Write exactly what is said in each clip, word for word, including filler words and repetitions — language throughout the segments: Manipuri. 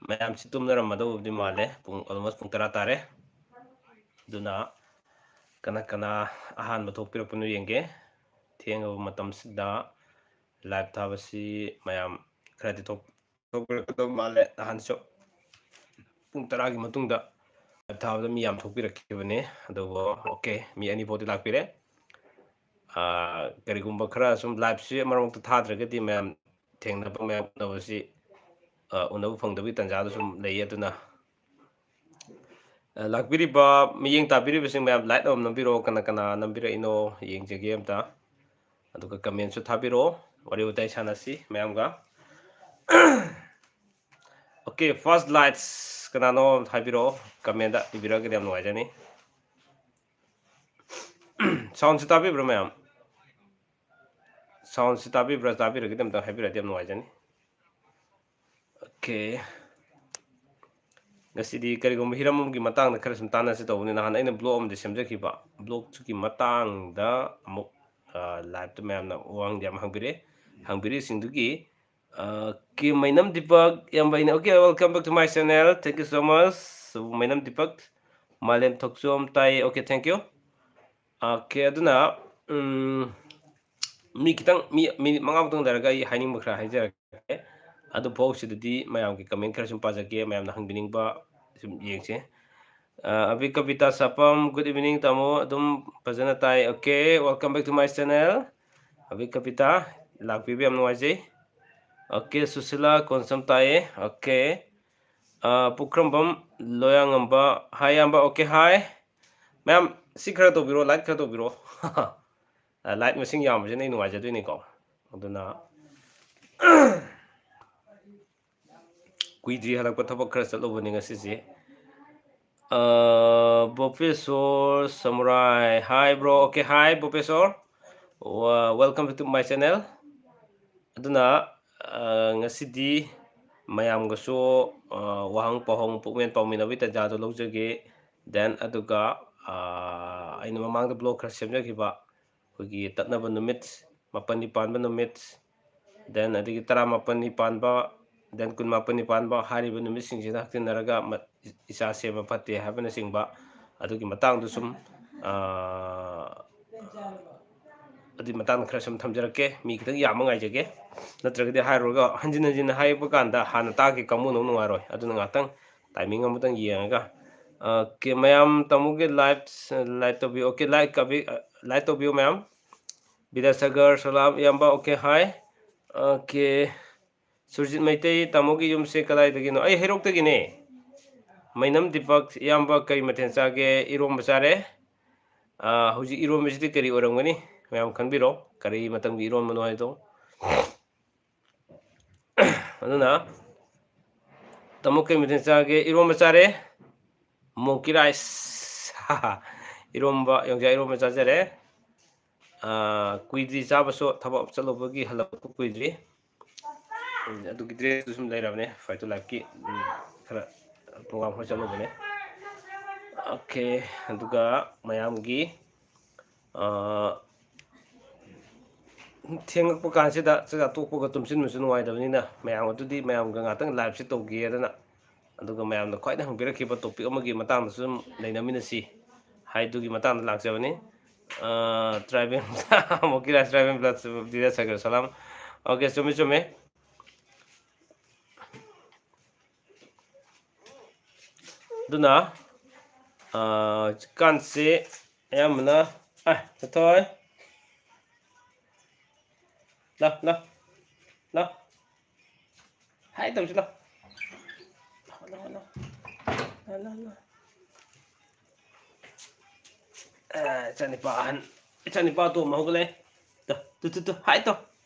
ꯃꯌꯥꯝꯁꯤ ꯇꯨꯝꯅꯔꯝꯃꯗꯧꯕꯗꯤ ꯃꯥꯜꯂꯦ꯫ ꯄꯨꯡ almost ꯄꯨꯡ ꯇꯔꯥ ꯇꯥꯔꯦ꯫ ꯑꯗꯨꯅ ꯀꯅꯥ ꯀꯅꯥ ꯑꯍꯥꯟꯕ ꯊꯣꯛꯄꯤꯔꯛꯄꯅꯣ ꯌꯦꯡꯒꯦ꯫ ꯊꯦꯡꯉꯕ ꯃꯇꯝꯁꯤꯗ live ꯊꯥꯕꯁꯤ ꯃꯌꯥꯝ ꯈꯔꯗꯤ ꯊꯣꯛ-, ꯊꯣꯛꯄꯤꯔꯛꯀꯗꯕ ꯃꯥꯜꯂꯦ꯫ ꯅꯍꯥꯟꯁꯨ ꯄꯨꯡ ꯇꯔꯥꯒꯤ ꯃꯇꯨꯡꯗ live ꯊꯥꯕꯗ ꯃꯤ ꯌꯥꯝ ꯊꯣꯛꯄꯤꯔꯛꯈꯤꯕꯅꯤ꯫ ꯑꯗꯨꯕꯨ okay, ꯃꯤ ꯑꯅꯤ ꯐꯥꯎꯗꯤ ꯂꯥꯛꯄꯤꯔꯦ꯫ ꯑꯥ, ꯀꯔꯤꯒꯨꯝꯕ ꯈꯔ ꯁꯨꯝ liveꯁꯤ ꯃꯔꯛ ꯃꯔꯛꯇ ꯊꯥꯗ꯭ꯔꯒꯗꯤ ꯃꯌꯥꯝ ꯊꯦꯡꯅꯕ, ꯃꯌꯥꯝ ꯎꯅꯕꯁꯤ, ꯑꯥ, ꯎꯅꯕ ꯐꯪꯗꯕꯒꯤ ꯇꯥꯟꯖꯥꯗꯨ ꯁꯨꯝ ꯂꯩ꯫ ꯑꯗꯨꯅ, ꯑꯥ, ꯂꯥꯛꯄꯤꯔꯤꯕ, ꯃꯤꯠꯌꯦꯡ ꯇꯥꯕꯤꯔꯤꯕꯁꯤꯡ ꯃꯌꯥꯝ like ꯑꯃ ꯅꯝꯕꯤꯔꯛꯑꯣ, ꯀꯅꯥ ꯀꯅꯥ ꯅꯝꯕꯤꯔꯛꯏꯅꯣ ꯌꯦꯡꯖꯒꯦ ꯑꯝꯇ꯫ ꯑꯗꯨꯒ commentꯁꯨ ꯊꯥꯕꯤꯔꯛꯑꯣ, ꯋꯥꯔꯤ ꯋꯥꯇꯥꯏ ꯁꯥꯟꯅꯁꯤ ꯃꯌꯥꯝꯒ꯫ Okay, first likes ꯀꯅꯥꯅꯣ ꯍꯥꯏꯕꯤꯔꯛꯑꯣ, commentꯇ ꯏꯕꯤꯔꯛꯑꯒꯗꯤ ꯌꯥꯝ ꯅꯨꯡꯉꯥꯏꯖꯅꯤ꯫ Soundꯁꯤ ꯇꯥꯕꯤꯕ꯭ꯔꯥ ꯃꯌꯥꯝ? Soundꯁꯤ ꯇꯥꯕꯤꯕ꯭ꯔꯥ? ꯇꯥꯕꯤꯔꯒꯗꯤ ꯑꯝꯇ ꯍꯥꯏꯕꯤꯔꯛꯑꯗꯤ ꯌꯥꯝ ꯅꯨꯡꯉꯥꯏꯖꯅꯤ꯫ Okay. ꯉꯁꯤꯗꯤ ꯀꯔꯤꯒꯨꯝꯕ ꯍꯤꯔꯝ ꯑꯃꯒꯤ ꯃꯇꯥꯡꯗ ꯈꯔ ꯁꯨꯝ ꯇꯥꯟꯅꯁꯤ ꯇꯧꯕꯅꯤ꯫ ꯅꯍꯥꯟ ꯑꯩꯅ blog ꯑꯃꯗꯤ ꯁꯦꯝꯖꯈꯤꯕ, blogꯇꯨꯒꯤ ꯃꯇꯥꯡꯗ ꯑꯃꯨꯛ, ꯑ, liveꯇ ꯃꯌꯥꯝꯅ ꯋꯥꯍꯪꯗꯤ ꯌꯥꯝ ꯍꯪꯕꯤꯔꯛꯑꯦ꯫ ꯍꯪꯕꯤꯔꯤꯁꯤꯡꯗꯨꯒꯤ, ꯑ, ꯀꯤ ꯃꯩꯅꯝ ꯗꯤꯄꯛ, ꯏꯌꯥꯝꯕ ꯑꯩꯅ, okay, welcome back to my channel, thank you so much꯫ ꯃꯩꯅꯝ Deepak, ꯃꯥꯂꯦꯝ ꯊꯣꯛꯆꯣꯝ ꯇꯥꯏ, okay, thank you꯫ Okay, ꯑꯗꯨꯅ, ꯎꯝ, ꯃꯤ ꯈꯤꯇꯪ, ꯃꯤ minute ꯃꯉꯥꯃꯨꯛꯇꯪ ꯂꯩꯔꯒ ꯑꯩ ꯍꯥꯏꯅꯤꯡꯕ ꯈꯔ ꯍꯥꯏꯖꯔꯛꯀꯦ꯫ ꯑꯗꯨ ꯐꯥꯎꯁꯤꯗꯗꯤ ꯃꯌꯥꯝꯒꯤ comment ꯈꯔ ꯁꯨꯝ ꯄꯥꯖꯒꯦ, ꯃꯌꯥꯝꯅ ꯍꯪꯕꯤꯅꯤꯡꯕ ꯁꯨꯝ ꯌꯦꯡꯁꯦ꯫ ꯑ, ꯑꯕꯤ ꯀꯕꯤꯇꯥ ꯁꯥꯄꯝ, good evening ꯇꯥꯃꯣ, ꯑꯗꯨꯝ ꯐꯖꯅ ꯇꯥꯏ꯫ Okay, welcome back to my channel꯫ ꯑꯕꯤ ꯀꯕꯤꯇꯥ, ꯂꯥꯛꯄꯤꯕ ꯌꯥꯝ ꯅꯨꯡꯉꯥꯏꯖꯩ꯫ Okay, ꯁꯨꯁꯤꯂꯥ ꯀꯣꯟꯁꯝ ꯇꯥꯏꯌꯦ꯫ Okay꯫ ꯑ, ꯄꯨꯈ꯭ꯔꯝꯕꯝ ꯂꯣꯌꯥꯉꯝꯕ, hi ꯏꯌꯥꯝꯕ꯫ Okay, hi꯫ ꯃꯌꯥꯝ ꯁꯤ ꯈꯔ ꯇꯧꯕꯤꯔꯣ, like ꯈꯔ ꯇꯧꯕꯤꯔꯣ꯫ ꯑ, like ꯃꯁꯤꯡ ꯌꯥꯝꯕꯁꯤꯅ ꯑꯩ ꯅꯨꯡꯉꯥꯏꯖꯗꯣꯏꯅꯤꯀꯣ꯫ ꯑꯗꯨꯅ ꯀꯨꯏꯗ꯭ꯔꯤ ꯍꯜꯂꯛꯄ, ꯊꯕꯛ ꯈꯔ ꯆꯠꯂꯨꯕꯅꯤ ꯉꯁꯤꯁꯦ꯫ ꯑ, ꯕꯣꯄꯦꯁꯣꯔ ꯁꯃꯨꯔꯥꯏ, hi bro꯫ Okay, hi ꯕꯣꯄꯦꯁꯣꯔ꯫ ꯋꯥ-, welcome to my channel꯫ ꯑꯗꯨꯅ, ꯑ, ꯉꯁꯤꯗꯤ ꯃꯌꯥꯝꯒꯁꯨ, ꯑ, ꯋꯥꯍꯪ ꯄꯥꯎꯍꯪ ꯄꯨꯛꯃꯦꯟ ꯄꯥꯎꯃꯤꯟꯅꯕꯒꯤ ꯇꯥꯟꯖꯥꯗꯣ ꯂꯧꯖꯒꯦ꯫ Then ꯑꯗꯨꯒ, ꯑ, ꯑꯩꯅ ꯃꯃꯥꯡꯗ blog ꯈꯔ ꯁꯦꯝꯖꯈꯤꯕ, ꯑꯩꯈꯣꯏꯒꯤ ꯇꯠꯅꯕ ꯅꯨꯃꯤꯠ, ꯃꯥꯄꯟꯅꯤ ꯄꯥꯟꯕ ꯅꯨꯃꯤꯠ, then ꯑꯗꯒꯤ ꯇꯔꯥꯃꯥꯄꯟꯅꯤ ꯄꯥꯟꯕ, then ꯀꯨꯟꯃꯥꯄꯟ ꯅꯤꯄꯥꯟ ꯐꯥꯎ ꯍꯥꯏꯔꯤꯕ ꯅꯨꯃꯤꯠꯁꯤꯡꯁꯤꯗ ꯍꯛꯆꯤꯟꯅꯔꯒ ꯃ-, ꯏꯆꯥ ꯁꯦꯝꯕ ꯐꯠꯇꯦ ꯍꯥꯏꯕꯅꯆꯤꯡꯕ ꯑꯗꯨꯒꯤ ꯃꯇꯥꯡꯗ ꯁꯨꯝ, ꯑꯥ, ꯑꯗꯨꯒꯤ ꯃꯇꯥꯡꯗ ꯈꯔ ꯁꯨꯝ ꯊꯝꯖꯔꯛꯀꯦ꯫ ꯃꯤ ꯈꯤꯇꯪ ꯌꯥꯝꯕ ꯉꯥꯏꯖꯒꯦ, ꯅꯠꯇ꯭ꯔꯒꯗꯤ ꯍꯥꯏꯔꯨꯔꯒ ꯍꯟꯖꯤꯟ ꯍꯟꯖꯤꯟ ꯍꯥꯏꯕ ꯀꯥꯟꯗ ꯍꯥꯟꯅ ꯇꯥꯈꯤ ꯀꯥꯡꯕꯨꯅ ꯑꯃꯨꯛ ꯅꯨꯡꯉꯥꯏꯔꯣꯏ꯫ ꯑꯗꯨꯅ ꯉꯥꯛꯇꯪ timing ꯑꯃꯇꯪ ꯌꯦꯡꯉꯒ, ꯑꯣꯀꯦ, ꯃꯌꯥꯝ ꯇꯥꯃꯣꯒꯤ live, like ꯇꯧꯕꯤꯌꯨ꯫ ꯑꯣꯀꯦ, like ꯀꯥꯕꯤ-, like ꯇꯧꯕꯤꯌꯨ ꯃꯌꯥꯝ꯫ ꯕꯤꯗ꯭ꯌꯥꯁꯥꯒꯔ ꯁꯂꯥꯝ ꯏꯌꯥꯝꯕ꯫ Okay, hi꯫ Okay. Surjit Meitei, ꯇꯥꯃꯣꯒꯤ ꯌꯨꯝꯁꯦ ꯀꯗꯥꯏꯗꯒꯤꯅꯣ? ꯑꯩ ꯍꯩꯔꯣꯛꯇꯒꯤꯅꯦ꯫ ꯃꯩꯅꯝ ꯗꯤꯄꯛ ꯏꯌꯥꯝꯕ, ꯀꯔꯤ ꯃꯊꯦꯜ ꯆꯥꯒꯦ? ꯏꯔꯣꯝꯕ ꯆꯥꯔꯦ꯫ ꯑꯥ, ꯍꯧꯖꯤꯛ ꯏꯔꯣꯝꯕꯁꯤꯗꯤ ꯀꯔꯤ ꯑꯣꯏꯔꯝꯒꯅꯤ? ꯃꯌꯥꯝ ꯈꯟꯕꯤꯔꯣ, ꯀꯔꯤ ꯃꯇꯝꯒꯤ ꯏꯔꯣꯝꯕꯅꯣ ꯍꯥꯏꯗꯣ꯫ ꯑꯗꯨꯅ, ꯇꯥꯃꯣ ꯀꯔꯤ ꯃꯊꯦꯜ ꯆꯥꯒꯦ? ꯏꯔꯣꯝꯕ ꯆꯥꯔꯦ, monkey rice꯫ ꯏꯔꯣꯝꯕ, ꯌꯣꯡꯆꯥꯛ ꯏꯔꯣꯝꯕ ꯆꯥꯖꯔꯦ꯫ ꯑꯥ, ꯀꯨꯏꯗ꯭ꯔꯤ ꯆꯥꯕꯁꯨ, ꯊꯕꯛ ꯆꯠꯂꯨꯕꯒꯤ ꯍꯜꯂꯛꯄ ꯀꯨꯏꯗ꯭ꯔꯤ꯫ ꯎꯝ, ꯑꯗꯨꯒꯤ dress ꯇꯨ ꯁꯨꯝ ꯂꯩꯔꯕꯅꯦ, Fight to Life ꯀꯤ꯫ ꯎꯝ, ꯈꯔ program ꯈꯔ ꯆꯠꯂꯨꯕꯅꯦ꯫ ꯑꯣꯀꯦ, ꯑꯗꯨꯒ ꯃꯌꯥꯝꯒꯤ, ꯑꯥ, ꯊꯦꯡꯉꯛꯄ ꯀꯥꯟꯁꯤꯗ ꯆꯥꯛꯆꯥ ꯇꯣꯛꯄꯒ ꯇꯨꯝꯁꯤꯟꯕꯁꯨ ꯅꯨꯡꯉꯥꯏꯇꯕꯅꯤꯅ, ꯃꯌꯥꯝ ꯑꯗꯨꯗꯤ ꯃꯌꯥꯝꯒ ꯉꯥꯛꯇꯪ live ꯁꯦ ꯇꯧꯒꯦꯗꯅ, ꯑꯗꯨꯒ ꯃꯌꯥꯝꯅ ꯈ꯭ꯋꯥꯏꯗꯩ ꯍꯪꯕꯤꯔꯛꯈꯤꯕ topic ꯑꯃꯒꯤ ꯃꯇꯥꯡꯗꯁꯨ ꯑꯗꯨꯝ ꯅꯩꯅꯃꯤꯟꯅꯁꯤ ꯍꯥꯏꯗꯨꯒꯤ ꯃꯇꯥꯡꯗ ꯂꯥꯛꯆꯕꯅꯤ꯫ ꯑꯥ, tribal, ꯑꯃꯨꯛꯀꯤ ꯔꯥꯖ tribal blood, ꯕꯤꯗ꯭ꯌꯥꯁꯥꯒꯔ ꯁꯂꯥꯝ꯫ ꯑꯣꯀꯦ, ꯆꯨꯝꯃꯤ, ꯆꯨꯝꯃꯤ꯫ ꯑꯗꯨꯅ, ꯑꯥ, ꯍꯧꯖꯤꯛꯀꯥꯟꯁꯤ ꯑꯌꯥꯝꯕꯅ, ꯑꯥ, ꯆꯠꯊꯣꯏ꯫ ꯂꯥ, ꯂꯥ, ꯂꯥ꯫ ꯍꯥꯏ ꯇꯧꯁꯤ ꯂꯥ꯫ ꯂꯥ, ꯂꯥ, ꯂꯥ꯫ ꯂꯥ, ꯂꯥ, ꯂꯥ꯫ ꯑꯥ, ꯏꯆꯥꯅꯤꯄꯥ ꯑꯍꯟ, ꯏꯆꯥꯅꯤꯄꯥ ꯑꯇꯣꯝꯕ ꯍꯧꯒꯠꯂꯦ꯫ ꯇꯨ, ꯇꯨ, ꯇꯨ, ꯇꯨ꯫ ꯍꯥꯏ ꯇꯧ꯫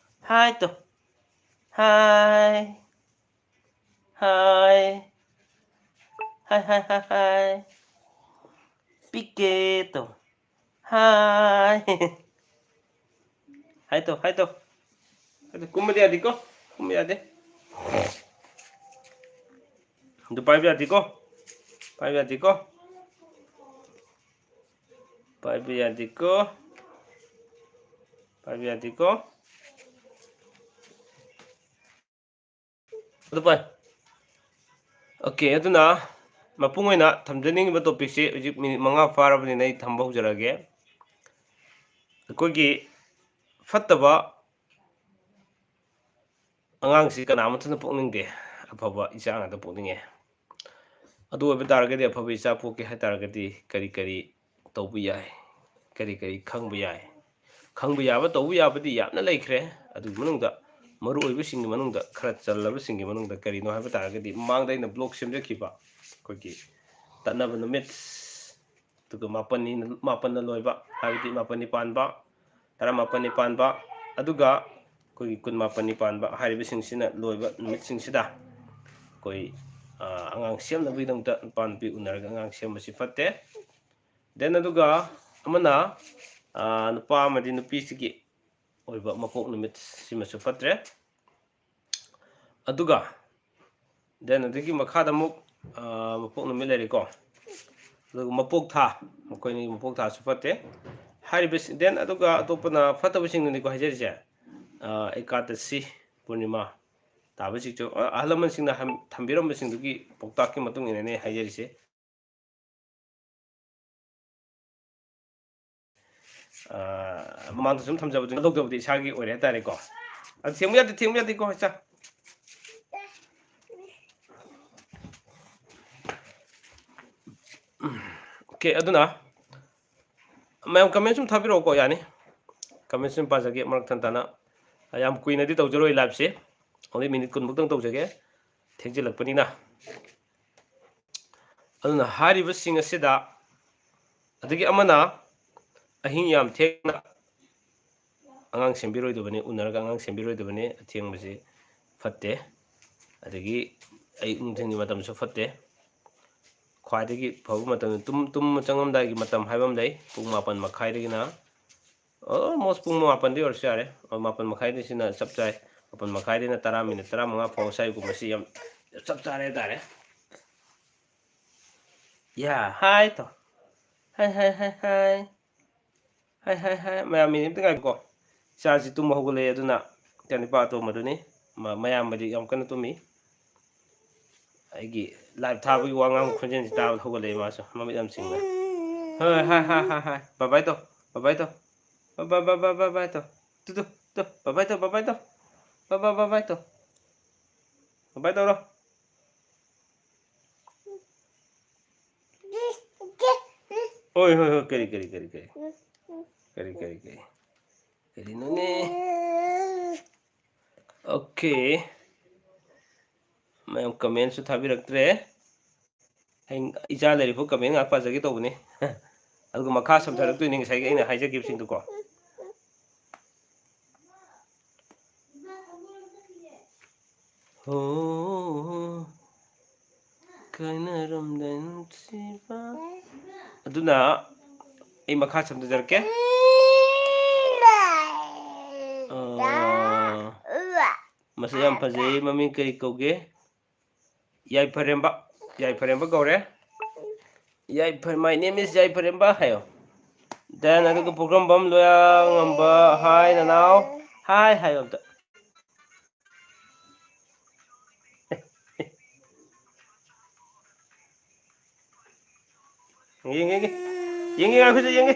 ꯍꯥꯏ ꯇꯧ꯫ ꯍꯥꯏ꯫ ꯍꯥꯏ꯫ ꯍꯥꯏ, ꯍꯥꯏ, ꯍꯥꯏ, ꯍꯥꯏ꯫ ꯄꯤꯛꯀꯦ ꯇꯧ꯫ ꯍꯥꯏ꯫ ꯍꯥꯏ ꯇꯧ, ꯍꯥꯏ ꯇꯧ꯫ ꯑꯗꯨ ꯀꯨꯝꯕꯗꯤ ꯌꯥꯗꯦꯀꯣ? ꯀꯨꯝꯕ ꯌꯥꯗꯦ꯫ ꯑꯗꯨ ꯄꯥꯏꯕ ꯌꯥꯗꯦꯀꯣ? ꯄꯥꯏꯕ ꯌꯥꯗꯦꯀꯣ? ꯄꯥꯏꯕ ꯌꯥꯗꯦꯀꯣ? ꯄꯥꯏꯕ ꯌꯥꯗꯦꯀꯣ? ꯑꯗꯨ ꯐꯔꯦ꯫ ꯑꯣꯀꯦ, ꯑꯗꯨꯅ ꯃꯄꯨꯡ ꯑꯣꯏꯅ ꯊꯝꯖꯅꯤꯡꯉꯤꯕ ꯇꯣꯄꯤꯛꯁꯤ ꯍꯧꯖꯤꯛ ꯃꯤꯅꯤꯠ ꯃꯉꯥ ꯐꯥꯔꯕꯅꯤꯅ ꯑꯩ ꯊꯝꯕ ꯍꯧꯖꯔꯒꯦ꯫ ꯑꯩꯈꯣꯏꯒꯤ ꯐꯠꯇꯕ ꯑꯉꯥꯡꯁꯤ ꯀꯅꯥꯃꯠꯇꯅ ꯄꯣꯛꯅꯤꯡꯗꯦ, ꯑꯐꯕ ꯏꯆꯥ ꯉꯥꯛꯇ ꯄꯣꯛꯅꯤꯡꯉꯦ꯫ ꯑꯗꯨ ꯑꯣꯏꯕ ꯇꯥꯔꯒꯗꯤ ꯑꯐꯕ ꯏꯆꯥ ꯄꯣꯛꯀꯦ ꯍꯥꯏ ꯇꯥꯔꯒꯗꯤ ꯀꯔꯤ ꯀꯔꯤ ꯇꯧꯕ ꯌꯥꯏ, ꯀꯔꯤ ꯀꯔꯤ ꯈꯪꯕ ꯌꯥꯏ? ꯈꯪꯕ ꯌꯥꯕ, ꯇꯧꯕ ꯌꯥꯕꯗꯤ ꯌꯥꯝꯅ ꯂꯩꯈ꯭ꯔꯦ꯫ ꯑꯗꯨꯒꯤ ꯃꯅꯨꯡꯗ ꯃꯔꯨ ꯑꯣꯏꯕꯁꯤꯡꯒꯤ ꯃꯅꯨꯡꯗ, ꯈꯔ ꯆꯜꯂꯕꯁꯤꯡꯒꯤ ꯃꯅꯨꯡꯗ ꯀꯔꯤꯅꯣ ꯍꯥꯏꯕ ꯇꯥꯔꯒꯗꯤ, ꯃꯃꯥꯡꯗ ꯑꯩꯅ ꯕ꯭ꯂꯣꯛ ꯁꯦꯝꯖꯈꯤꯕ ꯑꯩꯈꯣꯏꯒꯤ ꯇꯠꯅꯕ ꯅꯨꯃꯤꯠ, ꯑꯗꯨꯒ ꯃꯥꯄꯟꯅꯤ, ꯃꯥꯄꯟꯅ ꯂꯣꯏꯕ, ꯍꯥꯏꯕꯗꯤ ꯃꯥꯄꯟꯅꯤ ꯄꯥꯟꯕ, ꯇꯔꯥꯃꯥꯄꯟꯅꯤ ꯄꯥꯟꯕ, ꯑꯗꯨꯒ ꯑꯩꯈꯣꯏꯒꯤ ꯀꯨꯟꯃꯥꯄꯟꯅꯤ ꯄꯥꯟꯕ ꯍꯥꯏꯔꯤꯕꯁꯤꯡꯁꯤꯅ ꯂꯣꯏꯕ ꯅꯨꯃꯤꯠꯁꯤꯡꯁꯤꯗ ꯑꯩꯈꯣꯏ, ꯑ, ꯑꯉꯥꯡ ꯁꯦꯝꯅꯕꯒꯤꯗꯃꯛꯇ ꯅꯨꯄꯥ ꯅꯨꯄꯤ ꯎꯅꯔꯒ ꯑꯉꯥꯡ ꯁꯦꯝꯕꯁꯤ ꯐꯠꯇꯦ꯫ Then ꯑꯗꯨꯒ ꯑꯃꯅ, ꯑ, ꯅꯨꯄꯥ ꯑꯃꯗꯤ ꯅꯨꯄꯤꯁꯤꯒꯤ ꯑꯣꯏꯕ ꯃꯄꯣꯛ ꯅꯨꯃꯤꯠ ꯁꯤꯃꯁꯨ ꯐꯠꯇ꯭ꯔꯦ꯫ ꯑꯗꯨꯒ then ꯑꯗꯨꯒꯤ ꯃꯈꯥꯗ ꯑꯃꯨꯛ, ꯑ, ꯃꯄꯣꯛ ꯅꯨꯃꯤꯠ ꯂꯩꯔꯦꯀꯣ꯫ ꯑꯗꯨꯒ ꯃꯄꯣꯛ ꯊꯥ, ꯃꯈꯣꯏ ꯑꯅꯤꯒꯤ ꯃꯄꯣꯛ ꯊꯥꯁꯨ ꯐꯠꯇꯦ꯫ ꯍꯥꯏꯔꯤꯕꯁꯤ, then ꯑꯗꯨꯒ ꯑꯇꯣꯞꯄꯅ ꯐꯠꯇꯕꯁꯤꯡꯗꯨꯅꯤꯀꯣ ꯍꯥꯏꯖꯔꯤꯁꯦ꯫ ꯑ, ꯑꯦꯀꯥꯗꯁꯤ, ꯄꯨꯔꯅꯤꯃꯥ ꯇꯥꯕꯁꯤꯡꯁꯨ, ꯑ, ꯑꯍꯜ ꯂꯃꯟꯁꯤꯡꯅ ꯍꯝ-, ꯊꯝꯕꯤꯔꯝꯕꯁꯤꯡꯗꯨꯒꯤ ꯄꯥꯎꯇꯥꯛꯀꯤ ꯃꯇꯨꯡ ꯏꯟꯅꯅꯦ ꯍꯥꯏꯖꯔꯤꯁꯦ꯫ ꯑ, ꯃꯃꯥꯡꯗ ꯁꯨꯝ ꯊꯝꯖꯕꯗꯨ ꯂꯧꯗꯕꯗꯤ ꯏꯁꯥꯒꯤ ꯑꯣꯏꯔꯦ ꯍꯥꯏꯇꯥꯔꯦꯀꯣ꯫ ꯑꯗꯨ ꯊꯦꯡꯕ ꯌꯥꯗꯦ, ꯊꯦꯡꯕ ꯌꯥꯗꯦꯀꯣ, ꯏꯆꯥ꯫ ꯑꯣꯀꯦ, ꯑꯗꯨꯅ ꯃꯌꯥꯝ comment ꯁꯨꯝ ꯊꯥꯕꯤꯔꯛꯑꯣꯀꯣ, ꯌꯥꯅꯤ꯫ Comment ꯁꯨꯝ ꯄꯥꯖꯒꯦ ꯃꯔꯛ ꯊꯟ ꯊꯟꯅ꯫ ꯌꯥꯝ ꯀꯨꯏꯅꯗꯤ ꯇꯧꯖꯔꯣꯏ live ꯁꯦ, only ꯃꯤꯅꯤꯠ ꯀꯨꯟꯃꯨꯛꯇꯪ ꯇꯧꯖꯒꯦ, ꯊꯦꯡꯖꯤꯜꯂꯛꯄꯅꯤꯅ꯫ ꯑꯗꯨꯅ ꯍꯥꯏꯔꯤꯕꯁꯤꯡ ꯑꯁꯤꯗ, ꯑꯗꯒꯤ ꯑꯃꯅ ꯑꯍꯤꯡ ꯌꯥꯝ ꯊꯦꯡꯅ ꯑꯉꯥꯡ ꯁꯦꯝꯕꯤꯔꯣꯏꯗꯕꯅꯤ, ꯎꯅꯔꯒ ꯑꯉꯥꯡ ꯁꯦꯝꯕꯤꯔꯣꯏꯗꯕꯅꯤ, ꯑꯊꯦꯡꯕꯁꯤ ꯐꯠꯇꯦ꯫ ꯑꯗꯒꯤ ꯑꯌꯨꯛ ꯅꯨꯡꯊꯤꯜꯒꯤ ꯃꯇꯝꯁꯨ ꯐꯠꯇꯦ꯫ ꯈ꯭ꯋꯥꯏꯗꯒꯤ ꯐꯕ ꯃꯇꯝ, ꯇꯨꯝ-, ꯇꯨꯝꯕ ꯆꯪꯉꯝꯗꯥꯏꯒꯤ ꯃꯇꯝ ꯍꯥꯏꯕ ꯑꯃ ꯂꯩ, ꯄꯨꯡ ꯃꯥꯄꯟ ꯃꯈꯥꯏꯗꯒꯤꯅ almost ꯄꯨꯡ ꯃꯥꯄꯟꯗꯤ ꯑꯣꯏꯔꯁꯨ ꯌꯥꯔꯦ꯫ ꯑ, ꯃꯥꯄꯟ ꯃꯈꯥꯏꯗꯒꯤꯅ ꯆꯞ ꯆꯥꯏ꯫ ꯃꯥꯄꯟ ꯃꯈꯥꯏꯗꯩꯅ ꯇꯔꯥ, ꯃꯤꯅꯤꯠ ꯇꯔꯥꯃꯉꯥ ꯐꯥꯎ ꯁ꯭ꯋꯥꯏꯒꯨꯝꯕꯁꯤ ꯌꯥꯝ ꯆꯞ ꯆꯥꯔꯦ ꯍꯥꯏꯇꯥꯔꯦ꯫ ꯌꯥ, ꯍꯥꯏ ꯇꯣ꯫ ꯍꯥꯏ, ꯍꯥꯏ, ꯍꯥꯏ, ꯍꯥꯏ꯫ ꯍꯥꯏ, ꯍꯥꯏ, ꯍꯥꯏ꯫ ꯃꯌꯥꯝ ꯃꯤꯅꯤꯠ ꯑꯝꯇ ꯉꯥꯏꯈꯣꯀꯣ꯫ ꯏꯆꯥꯁꯤ ꯇꯨꯝꯕ ꯍꯧꯒꯠꯂꯛꯑꯦ, ꯑꯗꯨꯅ ꯏꯆꯥꯅꯤꯄꯥ ꯑꯇꯣꯝꯕꯗꯨꯅꯤ꯫ ꯃ-, ꯃꯌꯥꯝꯕꯗꯤ ꯌꯥꯝ ꯀꯟꯅ ꯇꯨꯝꯃꯤ꯫ ꯑꯩꯒꯤ ꯂꯥꯏꯞ ꯊꯥꯕꯒꯤ ꯋꯥ ꯉꯥꯡꯕ ꯈꯣꯟꯖꯦꯜꯁꯤ ꯇꯥꯕꯗ ꯍꯧꯒꯠꯂꯛꯑꯦ ꯃꯥꯁꯨ꯫ ꯃꯃꯤꯠ ꯌꯥꯝ ꯁꯤꯡꯕꯅꯤ꯫ ꯍꯣꯏ, ꯍꯥꯏ, ꯍꯥꯏ, ꯍꯥꯏ, ꯍꯥꯏ꯫ ꯕꯥꯏ ꯕꯥꯏ ꯇꯧ, ꯕꯥꯏ ꯕꯥꯏ ꯇꯧ꯫ ꯕꯥꯏ ꯕꯥꯏ, ꯕꯥꯏ ꯕꯥꯏ, ꯕꯥꯏ ꯕꯥꯏ ꯇꯧ꯫ ꯇꯨ, ꯇꯨ, ꯇꯨ, ꯕꯥꯏ ꯕꯥꯏ ꯇꯧ, ꯕꯥꯏ ꯕꯥꯏ ꯇꯧ꯫ ꯕꯥꯏ ꯕꯥꯏ, ꯕꯥꯏ ꯕꯥꯏ ꯇꯧ꯫ ꯕꯥꯏ ꯕꯥꯏ ꯇꯧꯔꯣ꯫ ꯍꯣꯏ, ꯍꯣꯏ, ꯍꯣꯏ, ꯀꯔꯤ, ꯀꯔꯤ, ꯀꯔꯤ, ꯀꯔꯤ? ꯀꯔꯤ, ꯀꯔꯤ, ꯀꯔꯤ? ꯀꯔꯤꯅꯣꯅꯦ? ꯑꯣꯀꯦ꯫ ꯃꯌꯥꯝ ꯀꯃꯦꯟꯁꯨ ꯊꯥꯕꯤꯔꯛꯇ꯭ꯔꯦ꯫ ꯍꯌꯦꯡ ꯏꯆꯥ ꯂꯩꯔꯤꯐꯥꯎ ꯀꯃꯦꯟ ꯉꯥꯏꯍꯥꯛ ꯄꯥꯖꯒꯦ ꯇꯧꯕꯅꯤ꯫ ꯑꯗꯨꯒ ꯃꯈꯥ ꯁꯝꯊꯔꯛꯇꯣꯏꯅꯤ ꯉꯁꯥꯏꯒꯤ ꯑꯩꯅ ꯍꯥꯏꯖꯈꯤꯕꯁꯤꯡꯗꯨꯀꯣ꯫ ꯍꯣ, ꯀꯥꯏꯅꯔꯝꯗꯥꯏ ꯅꯨꯡꯁꯤꯕ꯫ ꯑꯗꯨꯅ ꯑꯩ ꯃꯈꯥ ꯁꯝꯊꯖꯔꯛꯀꯦ꯫ ꯑꯥ, ꯃꯁꯤ ꯌꯥꯝ ꯐꯖꯩ꯫ ꯃꯃꯤꯡ ꯀꯔꯤ ꯀꯧꯒꯦ? ꯌꯥꯏꯐꯔꯦꯝꯕ꯫ ꯌꯥꯏꯐꯔꯦꯝꯕ ꯀꯧꯔꯦ꯫ ꯌꯥꯏꯐ-, "My name is ꯌꯥꯏꯐꯔꯦꯝꯕ" ꯍꯥꯏꯌꯣ꯫ Then ꯑꯗꯨꯒ ꯄꯨꯈ꯭ꯔꯝꯕꯝ ꯂꯣꯌꯥꯉꯝꯕ, "Hi ꯅꯅꯥꯎ, hi" ꯍꯥꯏꯌꯣ ꯑꯝꯇ꯫ ꯌꯦꯡꯒꯦ, ꯌꯦꯡꯒꯦ꯫ ꯌꯦꯡꯒꯦ, ꯉꯥꯏꯈꯣꯁꯦ, ꯌꯦꯡꯒꯦ꯫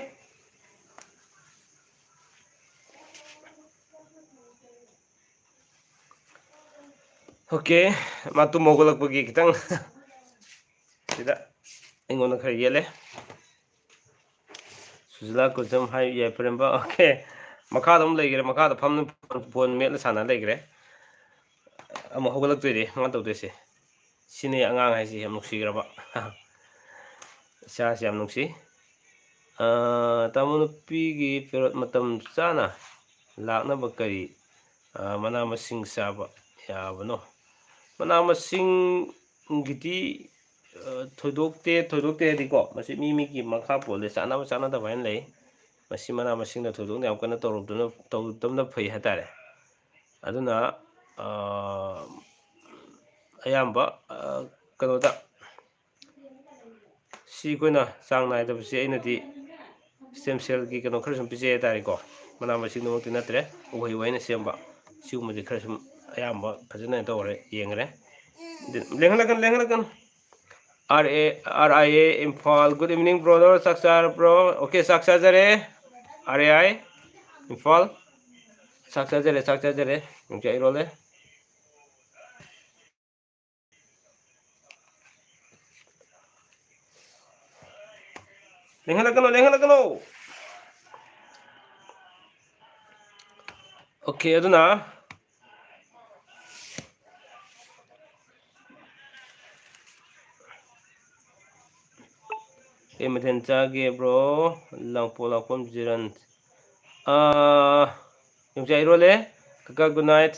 ꯑꯣꯀꯦ, ꯃꯥ ꯇꯨꯝ ꯍꯧꯒꯠꯂꯛꯄꯒꯤ ꯈꯤꯇꯪ ꯁꯤꯗ ꯑꯩꯉꯣꯟꯗ ꯈꯔ ꯌꯦꯠꯂꯦ꯫ ꯁꯨꯖꯂꯥ ꯀꯨꯖꯝ ꯍꯥꯏ ꯌꯥꯏꯐꯔꯦꯝꯕ꯫ ꯑꯣꯀꯦ, ꯃꯈꯥꯗ ꯑꯃꯨꯛ ꯂꯩꯈ꯭ꯔꯦ, ꯃꯈꯥꯗ ꯐꯝ, ꯐꯣꯟ ꯃꯦꯠꯂ ꯁꯥꯟꯅ ꯂꯩꯈ꯭ꯔꯦ꯫ ꯑꯃꯨꯛ ꯍꯧꯒꯠꯂꯛꯇꯣꯏꯔꯦ ꯃꯥ ꯇꯧꯗꯣꯏꯁꯦ꯫ ꯁꯤꯅꯤ ꯑꯉꯥꯡ ꯍꯥꯏꯁꯤ, ꯌꯥꯝ ꯅꯨꯡꯁꯤꯈ꯭ꯔꯕ꯫ ꯏꯆꯥꯁꯤ ꯌꯥꯝ ꯅꯨꯡꯁꯤ꯫ ꯑꯥ, ꯇꯥꯃꯣ ꯅꯨꯄꯤꯒꯤ ꯄꯦꯔꯣꯠ ꯃꯇꯝ ꯆꯥꯅ ꯂꯥꯛꯅꯕ ꯀꯔꯤ, ꯑꯥ, ꯃꯅꯥ ꯃꯁꯤꯡ ꯆꯥꯕ ꯌꯥꯕꯅꯣ? ꯃꯅꯥ ꯃꯁꯤꯡꯒꯤꯗꯤ, ꯑꯥ, ꯊꯣꯏꯗꯣꯛꯇꯦ, ꯊꯣꯏꯗꯣꯛꯇꯦ ꯍꯥꯏꯗꯤꯀꯣ, ꯃꯁꯤ ꯃꯤ ꯃꯤꯒꯤ ꯃꯈꯥ ꯄꯣꯜꯂꯦ, ꯆꯥꯅꯕ ꯆꯥꯅꯗꯕ ꯍꯥꯏꯅ ꯂꯩ꯫ ꯃꯁꯤ ꯃꯅꯥ ꯃꯁꯤꯡꯗ ꯊꯣꯏꯗꯣꯛꯅ ꯌꯥꯝ ꯀꯟꯅ ꯇꯧꯔꯨꯗꯅ, ꯇꯧꯗꯕꯅ ꯐꯩ ꯍꯥꯏꯇꯥꯔꯦ꯫ ꯑꯗꯨꯅ, ꯑꯥ, ꯑꯌꯥꯝꯕ, ꯑꯥ, ꯀꯩꯅꯣꯗ, ꯁꯤ ꯑꯩꯈꯣꯏꯅ ꯆꯥꯡ ꯅꯥꯏꯗꯕꯁꯤ ꯑꯩꯅꯗꯤ stem cellꯒꯤ ꯀꯩꯅꯣ ꯈꯔ ꯁꯨꯝ ꯄꯤꯖꯩ ꯍꯥꯏꯇꯥꯔꯦꯀꯣ꯫ ꯃꯅꯥ ꯃꯁꯤꯡꯗꯨꯃꯛꯇꯤ ꯅꯠꯇ꯭ꯔꯦ, ꯎꯍꯩ ꯋꯥꯍꯩꯅ ꯁꯦꯝꯕ꯫ ꯁꯤꯒꯨꯝꯕꯗꯤ ꯈꯔ ꯁꯨꯝ ꯑꯌꯥꯝꯕ ꯐꯖꯅ ꯇꯧꯔꯦ, ꯌꯦꯡꯈ꯭ꯔꯦ꯫ ꯂꯦꯡꯍꯜꯂꯛꯀꯅꯨ, ꯂꯦꯡꯍꯜꯂꯛꯀꯅꯨ꯫ R A, R I A Imphal, good evening, brother. ꯆꯥꯛ ꯆꯥꯔꯕ꯭ꯔꯣ? Okay, ꯆꯥꯛ ꯆꯥꯖꯔꯦ꯫ R A I Imphal, ꯆꯥꯛ ꯆꯥꯖꯔꯦ, ꯆꯥꯛ ꯆꯥꯖꯔꯦ꯫ ꯌꯣꯡꯆꯥꯛ ꯏꯔꯣꯜꯂꯦ꯫ ꯂꯦꯡꯍꯜꯂꯛꯀꯅꯨ, ꯂꯦꯡꯍꯜꯂꯛꯀꯅꯨ꯫ Okay, ꯑꯗꯨꯅ ꯀꯩ ꯃꯊꯦꯜ ꯆꯥꯒꯦ, bro? ꯂꯥꯡꯄꯣꯛ ꯂꯥꯛꯐꯝ ꯖꯤꯔꯟ꯫ ꯑꯥ, ꯌꯣꯡꯆꯥꯛ ꯏꯔꯣꯜꯂꯦ꯫ ꯀꯀꯥ, good night꯫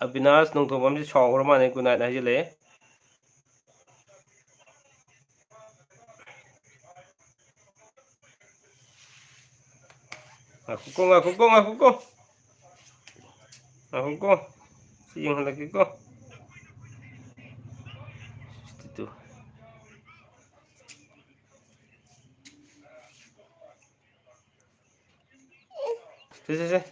ꯑꯕꯤꯅꯥꯁ ꯅꯣꯡꯊꯣꯝꯕꯝꯁꯦ ꯁꯥꯎꯈ꯭ꯔ ꯃꯥꯜꯂꯦ, good night ꯍꯥꯏꯖꯤꯜꯂꯛꯑꯦ꯫ ꯉꯥꯏꯈꯣꯀꯣ, ꯉꯥꯏꯈꯣꯀꯣ, ꯉꯥꯏꯈꯣꯀꯣ꯫ ꯉꯥꯏꯈꯣꯀꯣ꯫ ꯁꯤ ꯌꯦꯡꯍꯜꯂꯛꯀꯦꯀꯣ꯫ Sixty two꯫ ꯁꯦ, ꯁꯦ, ꯁꯦ꯫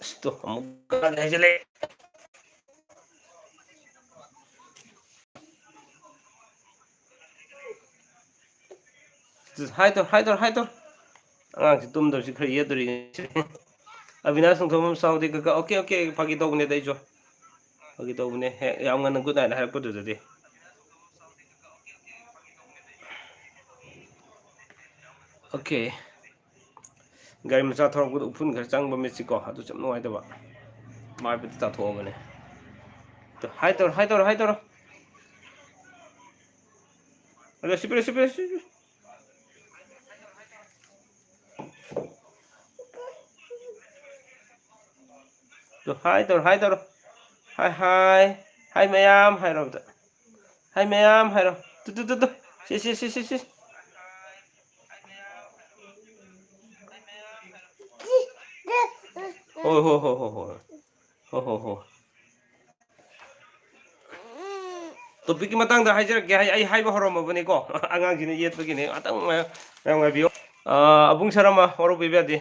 ꯑꯁ, ꯇꯨ, ꯑꯃꯨꯛ ꯀꯥꯟꯅ ꯍꯥꯏꯖꯤꯜꯂꯛꯑꯦ꯫ ꯍꯥꯏ ꯇꯧꯔꯣ, ꯍꯥꯏ ꯇꯧꯔꯣ, ꯍꯥꯏ ꯇꯧꯔꯣ꯫ ꯑꯉꯥꯡꯁꯤ ꯇꯨꯝꯗꯕꯁꯤ ꯈꯔ ꯌꯦꯠꯇꯣꯔꯤꯅꯦ꯫ ꯑꯕꯤꯅꯥꯁ ꯅꯣꯡꯊꯣꯝꯕꯝ ꯁꯥꯎꯗꯦ ꯀꯀꯥ꯫ Okay, okay, ꯐꯥꯒꯤ ꯇꯧꯕꯅꯦꯗ ꯑꯩꯁꯨ꯫ ꯐꯥꯒꯤ ꯇꯧꯕꯅꯦ꯫ ꯍꯦꯛ ꯌꯥꯝ ꯉꯟꯅ good night ꯍꯥꯏꯔꯛꯄꯗꯨꯗꯗꯤ꯫ Okay꯫ ꯒꯥꯔꯤ ꯃꯆꯥ ꯊꯧꯔꯛꯄꯗ ꯎꯐꯨꯟ ꯈꯔ ꯆꯪꯕ ꯃꯤꯠꯁꯤꯀꯣ, ꯑꯗꯨꯁꯨ ꯌꯥꯝ ꯅꯨꯡꯉꯥꯏꯇꯕ꯫ ꯃꯥꯏꯕꯨꯗꯤ ꯇꯥꯊꯣꯛꯑꯕꯅꯦ꯫ ꯇꯨ, ꯍꯥꯏ ꯇꯧꯔꯣ, ꯍꯥꯏ ꯇꯧꯔꯣ, ꯍꯥꯏ ꯇꯧꯔꯣ꯫ ꯑꯗꯣ ꯁꯤ ꯄꯤꯔꯣ, ꯁꯤ ꯄꯤꯔꯣ, ꯁꯤ ꯄꯤꯔꯣ꯫ ꯇꯨ, ꯍꯥꯏ ꯇꯧꯔꯣ, ꯍꯥꯏ ꯇꯧꯔꯣ꯫ ꯍꯥꯏ, ꯍꯥꯏ꯫ ꯍꯥꯏ ꯃꯌꯥꯝ ꯍꯥꯏꯔꯣ ꯑꯝꯇ꯫ ꯍꯥꯏ ꯃꯌꯥꯝ ꯍꯥꯏꯔꯣ꯫ ꯇꯨ, ꯇꯨ, ꯇꯨ, ꯇꯨ꯫ ꯁꯤ, ꯁꯤ, ꯁꯤ, ꯁꯤ, ꯁꯤ꯫ ꯍꯣꯏ, ꯍꯣꯏ, ꯍꯣꯏ, ꯍꯣꯏ, ꯍꯣꯏ꯫ ꯍꯣꯏ, ꯍꯣꯏ, ꯍꯣꯏ꯫ Topicꯀꯤ ꯃꯇꯥꯡꯗ ꯍꯥꯏꯖꯔꯛꯀꯦ꯫ ꯑꯩ, ꯑꯩ ꯍꯥꯏꯕ ꯍꯧꯔꯝꯃꯕꯅꯤꯀꯣ꯫ ꯑꯉꯥꯡꯁꯤꯅ ꯌꯦꯠꯄꯒꯤꯅꯦ꯫ ꯉꯥꯛꯇꯪ ꯃꯌꯥꯝ, ꯃꯌꯥꯝ ꯉꯥꯏꯕꯤꯌꯨ꯫ ꯑꯥ, ꯑꯕꯨꯡ ꯁꯔꯃ, ꯋꯥꯔꯧꯕꯤꯕ ꯌꯥꯗꯦ꯫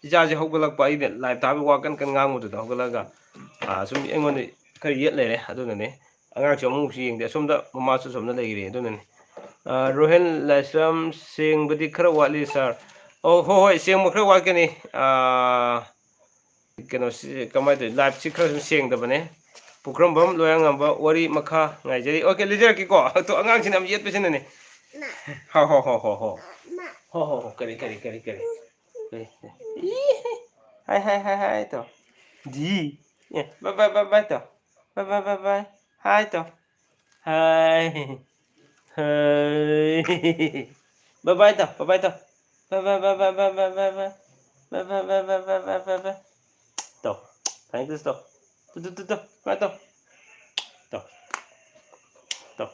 ꯏꯆꯥꯁꯦ ꯍꯧꯒꯠꯂꯛꯄ, ꯑꯩꯅ ꯂꯥꯏꯞ ꯊꯥꯕꯒꯤ ꯋꯥ ꯀꯟ ꯀꯟ ꯉꯥꯡꯕꯗꯨꯗ ꯍꯧꯒꯠꯂꯛꯑꯒ, ꯑꯥ, ꯁꯨꯝ ꯑꯩꯉꯣꯟꯗ ꯈꯔ ꯌꯦꯠ ꯂꯩꯔꯦ꯫ ꯑꯗꯨꯅꯅꯦ꯫ ꯑꯉꯥꯡꯁꯨ ꯑꯃꯨꯛꯁꯨ ꯌꯦꯡꯗꯦ꯫ ꯑꯁꯣꯝꯗ ꯃꯃꯥꯁꯨ ꯑꯁꯣꯝꯗ ꯂꯩꯈ꯭ꯔꯦ꯫ ꯑꯗꯨꯅꯅꯦ꯫ ꯑꯥ, ꯔꯣꯍꯦꯟ ꯂꯥꯏꯁ꯭ꯔꯝ, ꯁꯦꯡꯕꯗꯤ ꯈꯔ ꯋꯥꯠꯂꯤ ꯁꯥꯔ꯫ ꯑꯣ, ꯍꯣꯏ, ꯍꯣꯏ, ꯁꯦꯡꯕ ꯈꯔ ꯋꯥꯠꯀꯅꯤ꯫ ꯑꯥ, ꯀꯩꯅꯣꯁꯤ ꯀꯃꯥꯏꯅ ꯇꯧꯋꯤ? ꯂꯥꯏꯞꯁꯤ ꯈꯔ ꯁꯨꯝ ꯁꯦꯡꯗꯕꯅꯦ꯫ ꯄꯨꯈ꯭ꯔꯝꯕꯝ ꯂꯣꯌꯥꯉꯝꯕ ꯋꯥꯔꯤ ꯃꯈꯥ ꯉꯥꯏꯖꯔꯤ꯫ ꯑꯣꯀꯦ, ꯂꯤꯖꯔꯛꯀꯦꯀꯣ꯫ ꯑꯗꯣ ꯑꯉꯥꯡꯁꯤꯅ ꯌꯥꯝ ꯌꯦꯠꯄꯁꯤꯅꯅꯦ꯫ ꯍꯣ, ꯍꯣ, ꯍꯣ, ꯍꯣ, ꯍꯣ꯫ ꯍꯣ, ꯍꯣ, ꯍꯣ, ꯀꯔꯤ, ꯀꯔꯤ, ꯀꯔꯤ, ꯀꯔꯤ? ꯀꯔꯤ? ꯏ, ꯍꯥꯏ, ꯍꯥꯏ, ꯍꯥꯏ, ꯍꯥꯏ, ꯇꯧ꯫ ꯗꯤ꯫ ꯑꯦ, bye, bye, bye, bye, ꯇꯧ꯫ Bye, bye, bye, bye꯫ ꯍꯥꯏ, ꯇꯧ꯫ ꯍꯥꯏ꯫ ꯍꯥꯏ꯫ Bye, bye, ꯇꯧ꯫ Bye, bye, ꯇꯧ꯫ Bye, bye, bye, bye, bye, bye, bye, bye꯫ Bye, bye, bye, bye, bye, bye, bye, bye꯫ ꯇꯧ꯫ Flying kiss ꯇꯧ꯫ ꯇꯨ, ꯇꯨ, ꯇꯨ, ꯇꯨ꯫ Bye, ꯇꯧ꯫ ꯇꯧ꯫ ꯇꯧ꯫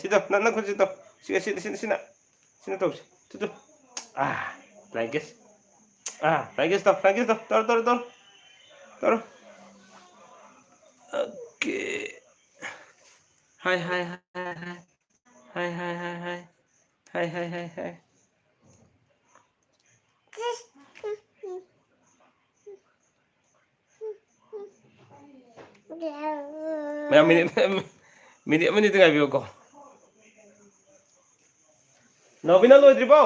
ꯁꯤ ꯇꯧ꯫ ꯅꯪ, ꯅꯪ ꯈꯨꯠꯁꯤ ꯇꯧ꯫ ꯁꯤ, ꯁꯤ, ꯁꯤ, ꯁꯤꯅ꯫ ꯁꯤꯅ ꯇꯧꯁꯤ꯫ ꯇꯨ, ꯇꯨ꯫ ꯑꯥ, flying kiss꯫ ꯑꯥ, flying kiss ꯇꯧ, flying kiss ꯇꯧ꯫ ꯇꯧꯔꯣ, ꯇꯧꯔꯣ, ꯇꯧꯔꯣ꯫ ꯇꯧꯔꯣ꯫ ꯑꯣꯀꯦ꯫ ꯍꯥꯏ, ꯍꯥꯏ, ꯍꯥꯏ, ꯍꯥꯏ꯫ ꯍꯥꯏ, ꯍꯥꯏ, ꯍꯥꯏ, ꯍꯥꯏ꯫ ꯍꯥꯏ, ꯍꯥꯏ, ꯍꯥꯏ, ꯍꯥꯏ꯫ ꯃꯌꯥꯝ ꯃꯤꯅꯤꯠ, ꯃꯤꯅꯤꯠ ꯑꯃꯅꯤꯗ ꯉꯥꯏꯕꯤꯌꯨꯀꯣ꯫ ꯅꯥꯎꯕꯤꯅ ꯂꯣꯏꯗ꯭ꯔꯤꯕꯣ?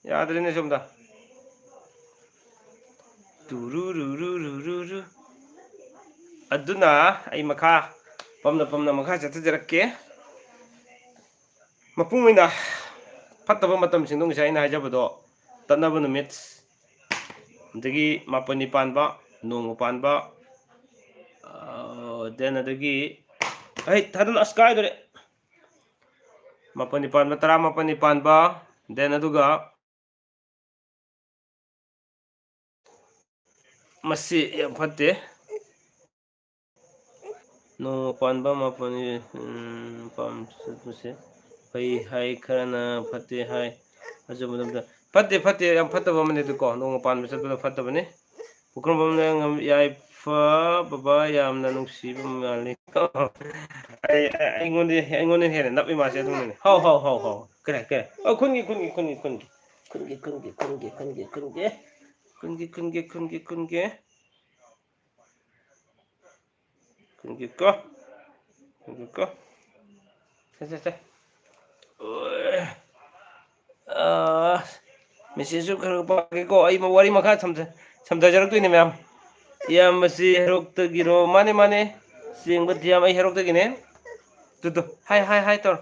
ꯌꯥꯗ꯭ꯔꯦꯅꯦ ꯁꯣꯝꯗ꯫ ꯇꯨꯔꯨꯔꯨꯔꯨꯔꯨꯔꯨ꯫ ꯑꯗꯨꯅ ꯑꯩ ꯃꯈꯥ ꯄꯝꯅ ꯄꯝꯅ ꯃꯈꯥ ꯆꯠꯊꯖꯔꯛꯀꯦ꯫ ꯃꯄꯨꯡ ꯑꯣꯏꯅ ꯐꯠꯇꯕ ꯃꯇꯝꯁꯤꯡꯗꯣ ꯉꯁꯥꯏ ꯑꯩꯅ ꯍꯥꯏꯖꯕꯗꯣ, ꯇꯠꯅꯕ ꯅꯨꯃꯤꯠ, ꯑꯗꯒꯤ ꯃꯥꯄꯟꯅꯤ ꯄꯥꯟꯕ, ꯅꯣꯡꯃ ꯄꯥꯟꯕ, ꯑꯥ, then ꯑꯗꯒꯤ, ꯑꯩ ꯊꯥꯗꯅ ꯑꯁ ꯀꯥꯏꯗꯣꯔꯦ꯫ ꯃꯥꯄꯟꯅꯤ ꯄꯥꯟꯕ, ꯇꯔꯥꯃꯥꯄꯟꯅꯤ ꯄꯥꯟꯕ, then ꯑꯗꯨꯒ ꯃꯁꯤ ꯌꯥꯝ ꯐꯠꯇꯦ꯫ ꯅꯣꯡꯃ ꯄꯥꯟꯕ ꯃꯥꯄꯟꯅꯤ, ꯎꯝ, ꯄꯥꯝ ꯆꯠꯄꯁꯦ ꯐꯩ ꯍꯥꯏ, ꯈꯔꯅ ꯐꯠꯇꯦ ꯍꯥꯏ꯫ ꯑꯆꯨꯝꯕꯗ ꯑꯝꯇ ꯐꯠꯇꯦ, ꯐꯠꯇꯦ, ꯌꯥꯝ ꯐꯠꯇꯕ ꯑꯃꯅꯤ ꯑꯗꯨꯀꯣ, ꯅꯣꯡꯃ ꯄꯥꯟꯕ ꯆꯠꯄꯗꯣ ꯐꯠꯇꯕꯅꯤ꯫ ꯄꯨꯈ꯭ꯔꯝꯕꯝꯅ ꯌꯥꯏ-, ꯐ ꯕꯕꯥ ꯌꯥꯝꯅ ꯅꯨꯡꯁꯤꯕ ꯃꯥꯜꯂꯤ꯫ ꯑꯩ ꯑꯩꯉꯣꯟꯗ ꯑꯩꯉꯣꯟꯗ ꯍꯦꯟꯅ ꯅꯞ ꯏꯃꯥꯁꯦ ꯑꯗꯨꯝꯅꯅꯦ꯫ ꯍꯥꯎ ꯍꯥꯎ ꯍꯥꯎ ꯍꯥꯎ꯫ ꯀꯔꯦ ꯀꯔꯦ꯫ ꯑꯣ ꯈꯨꯟꯒꯤ ꯈꯨꯟꯒꯤ ꯈꯨꯟꯒꯤ ꯈꯨꯟꯒꯤ ꯈꯨꯟꯒꯤ ꯈꯨꯟꯒꯤ ꯈꯨꯟꯒꯤ ꯈꯨꯟꯒꯤ ꯈꯨꯟꯒꯤ ꯈꯨꯟꯒꯤ ꯈꯨꯟꯒꯤ ꯈꯨꯟꯒꯤ ꯈꯨꯟꯒꯤ ꯈꯨꯟꯒꯤ ꯈꯨꯟꯒꯤ ꯈꯨꯟꯒꯤꯀꯣ꯫ ꯈꯨꯟꯒꯤꯀꯣ꯫ ꯁꯦ ꯁꯦ ꯁꯦ꯫ ꯃꯦꯁꯦꯖꯁꯨ ꯈꯔ ꯈꯔ ꯄꯥꯒꯦꯀꯣ꯫ ꯑꯩ ꯋꯥꯔꯤ ꯃꯈꯥ ꯁꯝꯊ- ꯁꯝꯊꯖꯔꯛꯇꯣꯏꯅꯦ ꯃꯌꯥꯝ꯫ ꯏꯌꯥꯝꯕꯁꯤ ꯍꯦꯔꯣꯛꯇꯒꯤꯔꯣ? ꯃꯥꯅꯦ ꯃꯥꯅꯦ꯫ ꯆꯦꯡꯕ ꯊꯤꯌꯥꯝ ꯑꯩ ꯍꯦꯔꯣꯛꯇꯒꯤꯅꯦ꯫ ꯇꯨ ꯇꯨ ꯍꯥꯏ ꯍꯥꯏ ꯍꯥꯏ ꯇꯧꯔꯣ꯫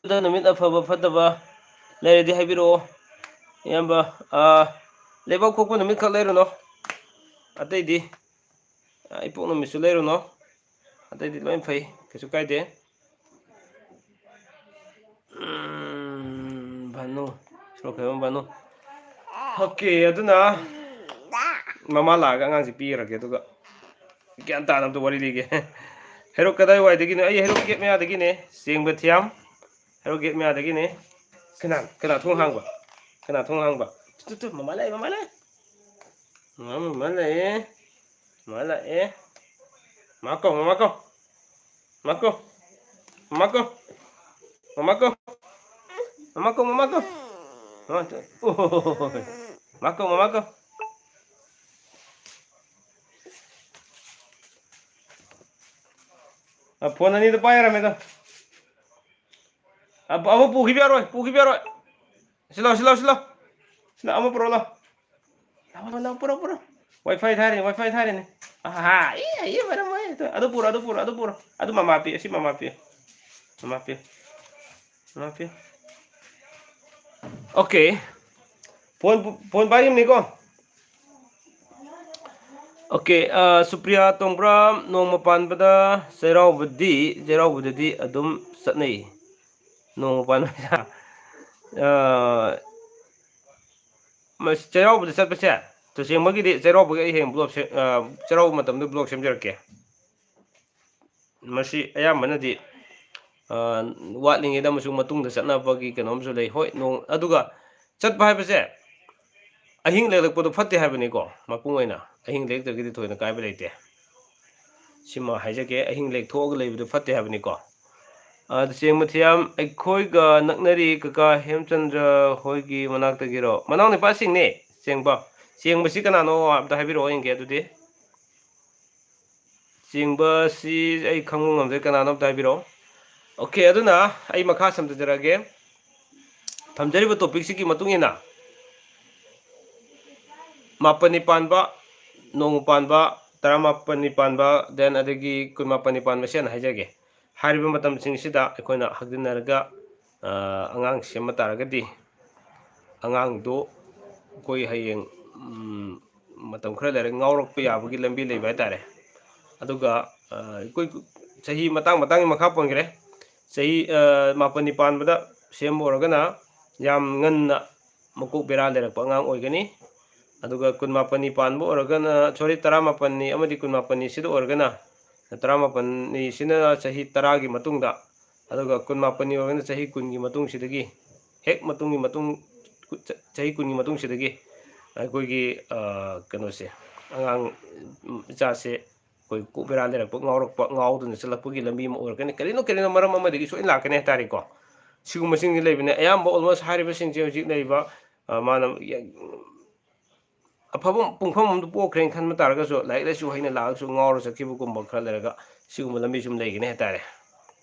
ꯑꯗ ꯅꯨꯃꯤꯠ ꯑꯐꯕ ꯐꯠꯇꯕ ꯂꯩꯔꯗꯤ ꯍꯥꯏꯕꯤꯔꯛꯑꯣ꯫ ꯏꯌꯥꯝꯕ, ꯑꯥ, ꯂꯩꯕꯥꯛ ꯄꯣꯛꯄ ꯅꯨꯃꯤꯠꯈꯛ ꯂꯩꯔꯨꯅꯣ꯫ ꯑꯇꯩꯗꯤ, ꯑꯥ, ꯏꯄꯣꯛ ꯅꯨꯃꯤꯠꯁꯨ ꯂꯩꯔꯨꯅꯣ꯫ ꯑꯇꯩꯗꯤ ꯂꯣꯏ ꯐꯩ, ꯀꯩꯁꯨ ꯀꯥꯏꯗꯦ꯫ ꯎꯝ, ꯚꯥꯅꯨ, ꯁꯣꯔꯣꯛ ꯈꯥꯏꯕꯝ ꯚꯥꯅꯨ꯫ ꯑꯣꯀꯦ, ꯑꯗꯨꯅ ꯃꯃꯥ ꯂꯥꯛꯑꯒ ꯑꯉꯥꯡꯁꯦ ꯄꯤꯔꯒꯦ, ꯑꯗꯨꯒ ꯒ꯭ꯌꯥꯟ ꯇꯥꯅ ꯑꯝꯇ ꯋꯥꯔꯤ ꯂꯤꯒꯦ꯫ ꯍꯦꯔꯣꯛ ꯀꯗꯥꯏꯋꯥꯏꯗꯒꯤꯅꯣ? ꯑꯩ ꯍꯦꯔꯣꯛ ꯒꯦꯠ ꯃꯌꯥꯗꯒꯤꯅꯦ, ꯆꯦꯡꯕ ꯊꯤꯌꯥꯝ꯫ ꯍꯦꯔꯣꯛ ꯒꯦꯠ ꯃꯌꯥꯗꯒꯤꯅꯦ꯫ ꯀꯅꯥ, ꯀꯅꯥ ꯊꯣꯡ ꯍꯥꯡꯕ? ꯀꯅꯥ ꯊꯣꯡ ꯍꯥꯡꯕ? ꯇꯨ, ꯇꯨ, ꯇꯨ, ꯃꯃꯥ ꯂꯥꯛꯑꯦ, ꯃꯃꯥ ꯂꯥꯛꯑꯦ꯫ ꯃꯃꯥ, ꯃꯃꯥ ꯂꯥꯛꯑꯦ꯫ ꯃꯃꯥ ꯂꯥꯛꯑꯦ꯫ ꯃꯃꯥ ꯀꯧ, ꯃꯃꯥ ꯀꯧ꯫ ꯃꯃꯥ ꯀꯧ꯫ ꯃꯃꯥ ꯀꯧ꯫ ꯃꯃꯥ ꯀꯧ꯫ ꯃꯃꯥ ꯀꯧ, ꯃꯃꯥ ꯀꯧ꯫ ꯃꯃꯥ ꯀꯧ꯫ ꯑꯣ, ꯃꯃꯥ ꯀꯧ, ꯃꯃꯥ ꯀꯧ꯫ ꯑ, ꯐꯣꯟ ꯑꯅꯤꯗꯣ ꯄꯥꯏ ꯌꯥꯔꯝꯃꯦꯗ꯫ ꯑ, ꯑꯃ ꯄꯨꯈꯤꯕ ꯌꯥꯔꯣꯏ, ꯄꯨꯈꯤꯕ ꯌꯥꯔꯣꯏ꯫ ꯁꯤ ꯂꯥꯎ, ꯁꯤ ꯂꯥꯎ, ꯁꯤ ꯂꯥꯎ꯫ ꯁꯤ ꯂꯥꯎ, ꯑꯃ ꯄꯨꯔꯛꯑꯣ ꯂꯥꯎ꯫ ꯂꯥꯎ, ꯂꯥꯎ, ꯂꯥꯎ, ꯄꯨꯔꯛꯑꯣ, ꯄꯨꯔꯛꯑꯣ꯫ Wi-Fi ꯊꯥꯔꯤꯅꯦ, Wi-Fi ꯊꯥꯔꯤꯅꯦ꯫ ꯑꯍꯥ, ꯏ, ꯏ, ꯃꯔꯝ ꯑꯣꯏ꯫ ꯑꯗꯨ ꯄꯨꯔꯛꯑꯣ, ꯑꯗꯨ ꯄꯨꯔꯛꯑꯣ, ꯑꯗꯨ ꯄꯨꯔꯛꯑꯣ꯫ ꯑꯗꯨ ꯃꯃꯥ ꯄꯤꯌꯨ, ꯁꯤ ꯃꯃꯥ ꯄꯤꯌꯨ꯫ ꯃꯃꯥ ꯄꯤꯌꯨ꯫ ꯃꯃꯥ ꯄꯤꯌꯨ꯫ ꯑꯣꯀꯦ꯫ ꯐꯣꯟ, ꯐꯣꯟ ꯄꯥꯏꯔꯤꯕꯅꯤꯀꯣ꯫ ꯑꯣꯀꯦ, ꯑ, ꯁꯨꯄ꯭ꯔꯤꯌꯥ ꯇꯣꯡꯕ꯭ꯔꯥꯝ, ꯅꯣꯡꯃ ꯄꯥꯟꯕꯗ ꯆꯩꯔꯥꯎꯕꯗꯤ, ꯆꯩꯔꯥꯎꯕꯗꯗꯤ ꯑꯗꯨꯝ ꯆꯠꯅꯩ꯫ ꯅꯣꯡꯃ ꯄꯥꯟꯕꯗ, ꯑ, ꯃꯁꯤ ꯆꯩꯔꯥꯎꯕꯗ ꯆꯠꯄꯁꯦ, ꯇꯁꯦꯡꯕꯒꯤꯗꯤ ꯆꯩꯔꯥꯎꯕꯒꯤ ꯑꯩ ꯍꯌꯦꯡ vlog ꯁꯦꯝ-, ꯑ, ꯆꯩꯔꯥꯎꯕ ꯃꯇꯝꯗ vlog ꯁꯦꯝꯖꯔꯛꯀꯦ꯫ ꯃꯁꯤ ꯑꯌꯥꯝꯕꯅꯗꯤ ꯋꯥꯠꯂꯤꯉꯩꯗ ꯑꯃꯁꯨꯡ ꯃꯇꯨꯡꯗ ꯆꯠꯅꯕꯒꯤ ꯀꯩꯅꯣꯝꯁꯨ ꯂꯩ꯫ ꯍꯣꯏ, ꯅꯣꯡ ꯑꯗꯨꯒ ꯆꯠꯄ ꯍꯥꯏꯕꯁꯦ ꯑꯍꯤꯡ ꯂꯦꯛꯂꯛꯄꯗꯣ ꯐꯠꯇꯦ ꯍꯥꯏꯕꯅꯤꯀꯣ꯫ ꯃꯄꯨꯡ ꯑꯣꯏꯅ ꯑꯍꯤꯡ ꯂꯦꯛꯇ꯭ꯔꯒꯗꯤ ꯊꯣꯏꯅ ꯀꯥꯏꯕ ꯂꯩꯇꯦ꯫ ꯁꯤꯃ ꯍꯥꯏꯖꯒꯦ, ꯑꯍꯤꯡ ꯂꯦꯛꯊꯣꯛꯑꯒ ꯂꯩꯕꯗꯣ ꯐꯠꯇꯦ ꯍꯥꯏꯕꯅꯤꯀꯣ꯫ ꯑꯗ ꯆꯦꯡꯕ ꯊꯤꯌꯥꯝ, ꯑꯩꯈꯣꯏꯒ ꯅꯛꯅꯔꯤ ꯀꯀꯥ ꯍꯦꯝꯆꯟꯗ꯭ꯔ ꯍꯣꯏꯒꯤ ꯃꯅꯥꯛꯇꯒꯤꯔꯣ? ꯃꯅꯥꯎ ꯅꯨꯄꯥꯁꯤꯡꯅꯦ꯫ ꯆꯦꯡꯕ, ꯆꯦꯡꯕꯁꯤ ꯀꯅꯥꯅꯣ ꯑꯝꯇ ꯍꯥꯏꯕꯤꯔꯛꯑꯣ ꯌꯦꯡꯒꯦ꯫ ꯑꯗꯨꯗꯤ ꯆꯦꯡꯕꯁꯤ ꯑꯩ ꯈꯪꯕ ꯉꯝꯗ꯭ꯔꯦ, ꯀꯅꯥꯅꯣ ꯑꯝꯇ ꯍꯥꯏꯕꯤꯔꯛꯑꯣ꯫ ꯑꯣꯀꯦ, ꯑꯗꯨꯅ ꯑꯩ ꯃꯈꯥ ꯁꯝꯊꯖꯔꯛꯑꯒꯦ꯫ ꯊꯝꯖꯔꯤꯕ ꯇꯣꯄꯤꯛꯁꯤꯒꯤ ꯃꯇꯨꯡ ꯏꯟꯅ ꯃꯥꯄꯟꯅꯤ ꯄꯥꯟꯕ, ꯅꯣꯡꯃ ꯄꯥꯟꯕ, ꯇꯔꯥꯃꯥꯄꯟꯅꯤ ꯄꯥꯟꯕ, then ꯑꯗꯒꯤ ꯀꯨꯟꯃꯥꯄꯟꯅꯤ ꯄꯥꯟꯕꯁꯦ ꯍꯥꯟꯅ ꯍꯥꯏꯖꯒꯦ꯫ ꯍꯥꯏꯔꯤꯕ ꯃꯇꯝꯁꯤꯡꯁꯤꯗ ꯑꯩꯈꯣꯏꯅ ꯍꯛꯊꯦꯡꯅꯔꯒ, ꯑ, ꯑꯉꯥꯡ ꯁꯦꯝꯕ ꯇꯥꯔꯒꯗꯤ ꯑꯉꯥꯡꯗꯨ ꯑꯩꯈꯣꯏ ꯍꯌꯦꯡ, ꯎꯝ, ꯃꯇꯝ ꯈꯔ ꯂꯩꯔꯒ ꯉꯥꯎꯔꯛꯄ ꯌꯥꯕꯒꯤ ꯂꯝꯕꯤ ꯂꯩꯕ ꯍꯥꯏꯇꯥꯔꯦ꯫ ꯑꯗꯨꯒ, ꯑ, ꯑꯩꯈꯣꯏ ꯆꯍꯤ ꯃꯇꯥꯡ ꯃꯇꯥꯡꯒꯤ ꯃꯈꯥ ꯄꯣꯟꯈ꯭ꯔꯦ꯫ ꯆꯍꯤ, ꯑ, ꯃꯥꯄꯟꯅꯤ ꯄꯥꯟꯕꯗ ꯁꯦꯝꯕ ꯑꯣꯏꯔꯒꯅ ꯌꯥꯝ ꯉꯟꯅ ꯃꯀꯣꯛ ꯕꯦꯔꯥ ꯂꯩꯔꯛꯄ ꯑꯉꯥꯡ ꯑꯣꯏꯒꯅꯤ꯫ ꯑꯗꯨꯒ ꯀꯨꯟꯃꯥꯄꯟꯅꯤ ꯄꯥꯟꯕ ꯑꯣꯏꯔꯒꯅ, sorry, ꯇꯔꯥꯃꯥꯄꯟꯅꯤ ꯑꯃꯗꯤ ꯀꯨꯟꯃꯥꯄꯟꯅꯤꯁꯤꯗ ꯑꯣꯏꯔꯒꯅ, ꯇꯔꯥꯃꯥꯄꯟꯅꯤꯁꯤꯅ ꯆꯍꯤ ꯇꯔꯥꯒꯤ ꯃꯇꯨꯡꯗ, ꯑꯗꯨꯒ ꯀꯨꯟꯃꯥꯄꯟꯅꯤ ꯑꯣꯏꯔꯒꯅ ꯆꯍꯤ ꯀꯨꯟꯒꯤ ꯃꯇꯨꯡꯁꯤꯗꯒꯤ, ꯍꯦꯛ ꯃꯇꯨꯡꯒꯤ ꯃꯇꯨꯡ, ꯆ-, ꯆꯍꯤ ꯀꯨꯟꯒꯤ ꯃꯇꯨꯡꯁꯤꯗꯒꯤ ꯑꯩꯈꯣꯏꯒꯤ, ꯑ, ꯀꯩꯅꯣꯁꯦ, ꯑꯉꯥꯡ, ꯎꯝ, ꯏꯆꯥꯁꯦ ꯑꯩꯈꯣꯏ ꯀꯣꯛ ꯕꯦꯔꯥ ꯂꯩꯔꯛꯄ, ꯉꯥꯎꯔꯛꯄ, ꯉꯥꯎꯗꯨꯅ ꯆꯠꯂꯛꯄꯒꯤ ꯂꯝꯕꯤ ꯑꯃ ꯑꯣꯏꯔꯛꯀꯅꯤ꯫ ꯀꯔꯤꯅꯣ, ꯀꯔꯤꯅꯣ ꯃꯔꯝ ꯑꯃꯗꯒꯤ ꯁꯣꯏꯅ ꯂꯥꯛꯀꯅꯤ ꯍꯥꯏꯇꯥꯔꯦꯀꯣ꯫ ꯁꯤꯒꯨꯝꯕꯁꯤꯡꯁꯤ ꯂꯩꯕꯅꯦ꯫ ꯑꯌꯥꯝꯕ almost ꯍꯥꯏꯔꯤꯕꯁꯤꯡꯁꯦ ꯍꯧꯖꯤꯛ ꯂꯩꯔꯤꯕ, ꯑ, ꯃꯥꯅ ꯌ-, ꯑꯐꯕ ꯄꯨꯡꯐꯝ ꯑꯃꯗ ꯄꯣꯛꯈ꯭ꯔꯦꯅ ꯈꯟꯕ ꯇꯥꯔꯒꯁꯨ, ꯂꯥꯏꯔꯤꯛ ꯂꯥꯏꯁꯨ ꯍꯩꯅ ꯂꯥꯛꯑꯒꯁꯨ ꯉꯥꯎꯔ ꯆꯠꯈꯤꯕꯒꯨꯝꯕ ꯈꯔ ꯂꯩꯔꯒ, ꯁꯤꯒꯨꯝꯕ ꯂꯝꯕꯤ ꯁꯨꯝ ꯂꯩꯒꯅꯤ ꯍꯥꯏꯇꯥꯔꯦ꯫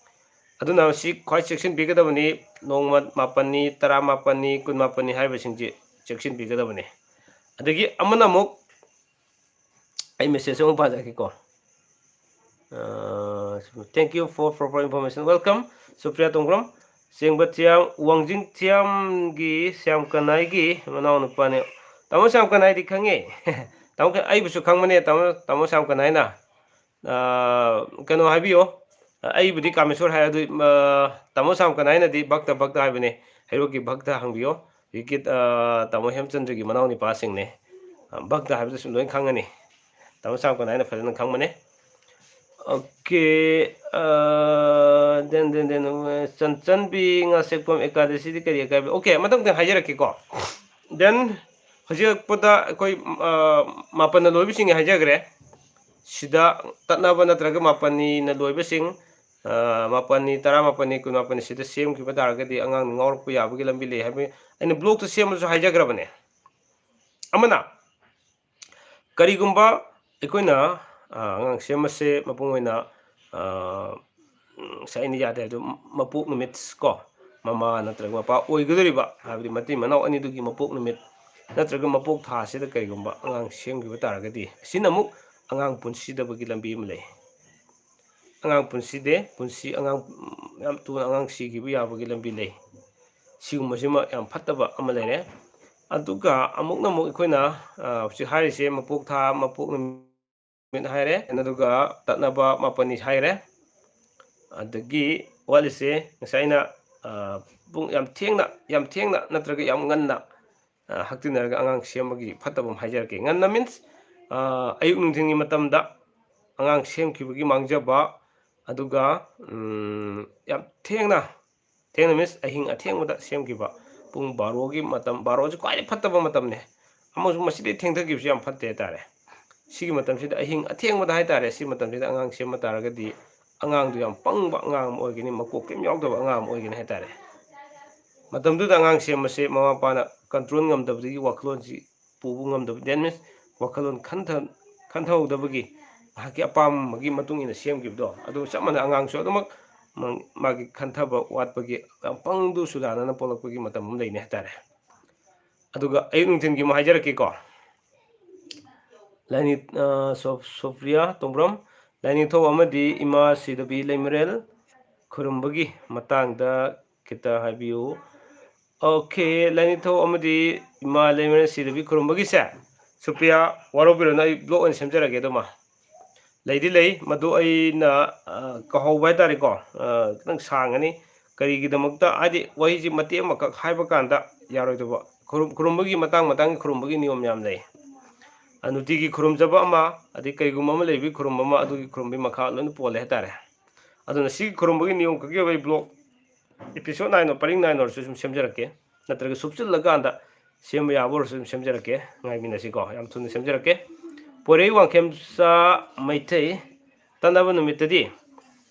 ꯑꯗꯨꯅ ꯁꯤ ꯈ꯭ꯋꯥꯏ ꯆꯦꯛꯁꯤꯟꯕꯤꯒꯗꯕꯅꯤ꯫ ꯅꯣꯡꯃ ꯃꯥꯄꯟꯅꯤ, ꯇꯔꯥꯃꯥꯄꯟꯅꯤ, ꯀꯨꯟꯃꯥꯄꯟꯅꯤ ꯍꯥꯏꯕꯁꯤꯡꯁꯤ ꯆꯦꯛꯁꯤꯟꯕꯤꯒꯗꯕꯅꯤ꯫ ꯑꯗꯒꯤ ꯑꯃꯅ ꯑꯃꯨꯛ, ꯑꯩ message ꯑꯃ ꯄꯥꯖꯔꯛꯀꯦꯀꯣ꯫ ꯑ, "Thank you for proper information." Welcome, Supriya ꯇꯣꯡꯕ꯭ꯔꯝ꯫ ꯆꯦꯡꯕ ꯊꯤꯌꯥꯝ, ꯋꯥꯡꯖꯤꯡ ꯊꯤꯌꯥꯝꯒꯤ ꯁ꯭ꯌꯥꯝ ꯀꯅꯥꯏꯒꯤ ꯃꯅꯥꯎꯅꯨꯄꯥꯅꯦ꯫ ꯇꯥꯃꯣ ꯁ꯭ꯌꯥꯝ ꯀꯅꯥꯏꯗꯤ ꯈꯪꯉꯦ꯫ ꯇꯥꯃꯣ ꯀ-, ꯑꯩꯕꯨꯁꯨ ꯈꯪꯕꯅꯦ, ꯇꯥꯃꯣ, ꯇꯥꯃꯣ ꯁ꯭ꯌꯥꯝ ꯀꯅꯥꯏꯅ꯫ ꯑ, ꯀꯩꯅꯣ ꯍꯥꯏꯕꯤꯌꯣ꯫ ꯑꯩꯕꯨꯗꯤ ꯀꯥꯃꯦꯁꯣꯔ ꯍꯥꯏ, ꯑꯗꯨ, ꯑ, ꯇꯥꯃꯣ ꯁ꯭ꯌꯥꯝ ꯀꯅꯥꯏꯅꯗꯤ ꯚꯛꯇ, ꯚꯛꯇ ꯍꯥꯏꯕꯅꯦ꯫ ꯍꯩꯔꯣꯛꯀꯤ ꯚꯛꯇ ꯍꯪꯕꯤꯌꯣ꯫ ꯍꯧꯖꯤꯛꯀꯤ, ꯑ, ꯇꯥꯃꯣ ꯍꯦꯝꯆꯟꯗ꯭ꯔꯒꯤ ꯃꯅꯥꯎ ꯅꯨꯄꯥꯁꯤꯡꯅꯦ꯫ ꯑ, ꯚꯛꯇ ꯍꯥꯏꯕꯗꯨꯁꯨ ꯂꯣꯏ ꯈꯪꯉꯅꯤ꯫ ꯇꯥꯃꯣ ꯁ꯭ꯌꯥꯝ ꯀꯅꯥꯏꯅ ꯐꯖꯅ ꯈꯪꯕꯅꯦ꯫ Okay, uh, then, then, then, uh, ꯆꯟꯆꯟꯕꯤ ꯉꯥꯁꯦꯛꯄꯝ ꯑꯦꯀꯥꯗꯁꯤꯗꯤ ꯀꯔꯤ ꯑꯀꯥꯏꯕ? Okay, ꯃꯊꯪꯗ ꯍꯥꯏꯖꯔꯛꯀꯦꯀꯣ꯫ Then ꯍꯧꯖꯤꯛꯄꯗ ꯑꯩꯈꯣꯏ, ꯑ, ꯃꯥꯄꯟꯅ ꯂꯣꯏꯕꯁꯤꯡꯒꯤ ꯍꯥꯏꯖꯈ꯭ꯔꯦ꯫ ꯁꯤꯗ ꯇꯠꯅꯕ ꯅꯠꯇ꯭ꯔꯒ ꯃꯥꯄꯟꯅꯤꯅ ꯂꯣꯏꯕꯁꯤꯡ, ꯑ, ꯃꯥꯄꯟꯅꯤ, ꯇꯔꯥꯃꯥꯄꯟꯅꯤ, ꯀꯨꯟꯃꯥꯄꯟꯅꯤ ꯁꯤꯗ ꯁꯦꯝꯈꯤꯕ ꯇꯥꯔꯒꯗꯤ ꯑꯉꯥꯡ ꯉꯥꯎꯔꯛꯄ ꯌꯥꯕꯒꯤ ꯂꯝꯕꯤ ꯂꯩ ꯍꯥꯏꯕ ꯑꯩꯅ blogꯇ ꯁꯦꯝꯕꯁꯨ ꯍꯥꯏꯖꯈ꯭ꯔꯕꯅꯦ꯫ ꯑꯃꯅ, ꯀꯔꯤꯒꯨꯝꯕ ꯑꯩꯈꯣꯏꯅ, ꯑ, ꯑꯉꯥꯡ ꯁꯦꯝꯕꯁꯦ ꯃꯄꯨꯡ ꯑꯣꯏꯅ, ꯑ, ꯎꯝ, ꯉꯁꯥꯏ ꯑꯩꯅ ꯌꯥꯗꯦ ꯍꯥꯏꯕꯗꯣ, ꯃꯄꯣꯛ ꯅꯨꯃꯤꯠ ꯀꯣ, ꯃꯃꯥ ꯅꯠꯇ꯭ꯔꯒ ꯃꯄꯥ ꯑꯣꯏꯒꯗꯧꯔꯤꯕ, ꯍꯥꯏꯕꯗꯤ ꯃꯇꯩ ꯃꯅꯥꯎ ꯑꯅꯤꯗꯨꯒꯤ ꯃꯄꯣꯛ ꯅꯨꯃꯤꯠ ꯅꯠꯇ꯭ꯔꯒ ꯃꯄꯣꯛ ꯊꯥꯁꯤꯗ ꯀꯔꯤꯒꯨꯝꯕ ꯑꯉꯥꯡ ꯁꯦꯝꯈꯤꯕ ꯇꯥꯔꯒꯗꯤ, ꯑꯁꯤꯅ ꯑꯃꯨꯛ ꯑꯉꯥꯡ ꯄꯨꯟꯁꯤꯗꯕꯒꯤ ꯂꯝꯕꯤ ꯑꯃ ꯂꯩ꯫ ꯑꯉꯥꯡ ꯄꯨꯟꯁꯤꯗꯦ, ꯄꯨꯟꯁꯤ ꯑꯉꯥꯡ, ꯌꯥꯝ ꯊꯨꯅ ꯑꯉꯥꯡ ꯁꯤꯈꯤꯕ ꯌꯥꯕꯒꯤ ꯂꯝꯕꯤ ꯂꯩ꯫ ꯁꯤꯒꯨꯝꯕꯁꯤꯃ ꯌꯥꯝ ꯐꯠꯇꯕ ꯑꯃ ꯂꯩꯔꯦ꯫ ꯑꯗꯨꯒ ꯑꯃꯨꯛꯅ ꯑꯃꯨꯛ ꯑꯩꯈꯣꯏꯅ, ꯑ, ꯍꯧꯖꯤꯛ ꯍꯥꯏꯔꯤꯁꯦ ꯃꯄꯣꯛ ꯊꯥ, ꯃꯄꯣꯛ ꯅꯨꯃꯤꯠ ꯍꯥꯏꯔꯦ, ꯑꯗꯨꯒ ꯇꯠꯅꯕ ꯃꯥꯄꯟꯅꯤ ꯍꯥꯏꯔꯦ꯫ ꯑꯗꯒꯤ ꯋꯥꯠꯂꯤꯁꯦ ꯉꯁꯥꯏ ꯑꯩꯅ, ꯑ, ꯄꯨꯡ ꯌꯥꯝ ꯊꯦꯡꯅ, ꯌꯥꯝ ꯊꯦꯡꯅ ꯅꯠꯇ꯭ꯔꯒ ꯌꯥꯝ ꯉꯟꯅ, ꯑ, ꯍꯛꯇꯤꯟꯅꯔꯒ ꯑꯉꯥꯡ ꯁꯦꯝꯕꯒꯤ ꯐꯠꯇꯕ ꯑꯃ ꯍꯥꯏꯖꯔꯛꯀꯦ꯫ ꯉꯟꯅ means, ꯑ, ꯑꯌꯨꯛ ꯅꯨꯡꯊꯤꯜꯒꯤ ꯃꯇꯝꯗ ꯑꯉꯥꯡ ꯁꯦꯝꯈꯤꯕꯒꯤ ꯃꯥꯡꯖꯕ, ꯑꯗꯨꯒ, ꯎꯝ, ꯌꯥꯝ ꯊꯦꯡꯅ, ꯊꯦꯡꯅ means ꯑꯍꯤꯡ ꯑꯊꯦꯡꯕꯗ ꯁꯦꯝꯈꯤꯕ, ꯄꯨꯡ ꯕꯥꯔꯣꯒꯤ ꯃꯇꯝ, ꯕꯥꯔꯣꯁꯤ ꯈ꯭ꯋꯥꯏꯗꯒꯤ ꯐꯠꯇꯕ ꯃꯇꯝꯅꯦ꯫ ꯑꯃꯁꯨꯡ ꯃꯁꯤꯗꯩ ꯊꯦꯡꯊꯈꯤꯕꯁꯨ ꯌꯥꯝ ꯐꯠꯇꯦ ꯍꯥꯏꯇꯥꯔꯦ꯫ ꯁꯤꯒꯤ ꯃꯇꯝꯁꯤꯗ, ꯑꯍꯤꯡ ꯑꯊꯦꯡꯕꯗ ꯍꯥꯏꯇꯥꯔꯦ, ꯁꯤ ꯃꯇꯝꯁꯤꯗ ꯑꯉꯥꯡ ꯁꯦꯝꯕ ꯇꯥꯔꯒꯗꯤ ꯑꯉꯥꯡꯗꯨ ꯌꯥꯝ ꯄꯪꯕ ꯑꯉꯥꯡ ꯑꯃ ꯑꯣꯏꯒꯅꯤ, ꯃꯀꯣꯛ ꯀꯩꯝ ꯌꯥꯎꯗꯕ ꯑꯉꯥꯡ ꯑꯃ ꯑꯣꯏꯒꯅꯤ ꯍꯥꯏꯇꯥꯔꯦ꯫ ꯃꯇꯝꯗꯨꯗ ꯑꯉꯥꯡ ꯁꯦꯝꯕꯁꯦ ꯃꯃꯥ ꯃꯄꯥꯅ control ꯉꯝꯗꯕꯗꯒꯤ, ꯋꯥꯈꯜꯂꯣꯟꯁꯤ ꯄꯨꯕ ꯉꯝꯗꯕ, that means ꯋꯥꯈꯜꯂꯣꯟ ꯈꯟꯊ-, ꯈꯟꯊꯍꯧꯗꯕꯒꯤ, ꯉꯥꯏꯍꯥꯛꯀꯤ ꯑꯄꯥꯝꯕꯒꯤ ꯃꯇꯨꯡ ꯏꯟꯅ ꯁꯦꯝꯈꯤꯕꯗꯣ, ꯑꯗꯨ ꯆꯞ ꯃꯥꯟꯅꯩ꯫ ꯑꯉꯥꯡꯁꯨ ꯑꯗꯨꯃꯛ ꯃꯥ-, ꯃꯥꯒꯤ ꯈꯟꯊꯕ ꯋꯥꯠꯄꯒꯤ ꯌꯥꯝ ꯄꯪꯗꯨ ꯆꯨꯗꯥꯅꯅ ꯄꯣꯛꯂꯛꯄꯒꯤ ꯃꯇꯝ ꯑꯃ ꯂꯩꯅꯤ ꯍꯥꯏꯇꯥꯔꯦ꯫ ꯑꯗꯨꯒ ꯑꯌꯨꯛ ꯅꯨꯡꯊꯤꯜꯒꯤ ꯑꯃ ꯍꯥꯏꯖꯔꯛꯀꯦꯀꯣ꯫ ꯂꯥꯏꯅꯤꯡ-, ꯑ, ꯁꯣ-, ꯁꯣꯐ꯭ꯔꯤꯌꯥ ꯇꯣꯡꯕ꯭ꯔꯝ, ꯂꯥꯏꯅꯤꯡꯊꯧ ꯑꯃꯗꯤ ꯏꯃꯥ ꯁꯤꯗꯕꯤ ꯂꯩꯃꯔꯦꯜ ꯈꯨꯔꯨꯝꯕꯒꯤ ꯃꯇꯥꯡꯗ ꯈꯤꯇ ꯍꯥꯏꯕꯤꯌꯨ꯫ Okay, ꯂꯥꯏꯅꯤꯡꯊꯧ ꯑꯃꯗꯤ ꯏꯃꯥ ꯂꯩꯃꯔꯦꯜ ꯁꯤꯗꯕꯤ ꯈꯨꯔꯨꯝꯕꯒꯤꯁꯦ, ꯁꯨꯄ꯭ꯔꯤꯌꯥ, ꯋꯥꯔꯧꯕꯤꯔꯨꯅꯨ, ꯑꯩ blog ꯑꯣꯏꯅ ꯁꯦꯝꯖꯔꯒꯦ꯫ ꯑꯗꯨꯃ ꯂꯩꯗꯤ ꯂꯩ, ꯃꯗꯨ ꯑꯩꯅ, ꯑ, ꯀꯥꯎꯍꯧꯕ ꯍꯥꯏꯇꯥꯔꯦꯀꯣ, ꯑ, ꯈꯤꯇꯪ ꯁꯥꯡꯉꯅꯤ꯫ ꯀꯔꯤꯒꯤꯗꯃꯛꯇ? ꯍꯥꯏꯗꯤ ꯋꯥꯍꯩꯁꯤ ꯃꯇꯦꯛ ꯑꯃꯈꯛ ꯍꯥꯏꯕ ꯀꯥꯟꯗ ꯌꯥꯔꯣꯏꯗꯧꯕ꯫ ꯈꯨꯔꯨꯝ-, ꯈꯨꯔꯨꯝꯕꯒꯤ ꯃꯇꯥꯡ ꯃꯇꯥꯡꯒꯤ ꯈꯨꯔꯨꯝꯕꯒꯤ ꯅꯤꯌꯣꯝ ꯌꯥꯝ ꯂꯩ꯫ ꯅꯨꯡꯇꯤꯒꯤ ꯈꯨꯔꯨꯝꯖꯕ ꯑꯃ, ꯑꯗꯩ ꯀꯩꯒꯨꯝꯕ ꯑꯃ ꯂꯩꯕꯒꯤ ꯈꯨꯔꯨꯝꯕ ꯑꯃ, ꯑꯗꯨꯒꯤ ꯈꯨꯔꯨꯝꯕꯒꯤ ꯃꯈꯥ ꯂꯣꯏꯅ ꯄꯣꯜꯂꯦ ꯍꯥꯏꯇꯥꯔꯦ꯫ ꯑꯗꯨꯅ ꯁꯤꯒꯤ ꯈꯨꯔꯨꯝꯕꯒꯤ ꯅꯤꯌꯣꯝ ꯈꯛꯀꯤ ꯑꯣꯏꯕ ꯕ꯭ꯂꯣꯛ episode nine ꯑꯣ ꯄꯔꯤꯡ nine ꯑꯣꯏꯔꯁꯨ ꯁꯨꯝ ꯁꯦꯝꯖꯔꯛꯀꯦ, ꯅꯠꯇ꯭ꯔꯒ ꯁꯨꯞꯆꯤꯜꯂꯀꯥꯟꯗ ꯁꯦꯝꯕ ꯌꯥꯕ ꯑꯣꯏꯔꯁꯨ ꯁꯨꯝ ꯁꯦꯝꯖꯔꯛꯀꯦ꯫ ꯉꯥꯏꯃꯤꯟꯅꯁꯤꯀꯣ, ꯌꯥꯝ ꯊꯨꯅ ꯁꯦꯝꯖꯔꯛꯀꯦ꯫ ꯄꯣꯏꯔꯩ ꯋꯥꯡꯈꯦꯝꯆꯥ ꯃꯩꯊꯩ, ꯇꯠꯅꯕ ꯅꯨꯃꯤꯠꯇꯗꯤ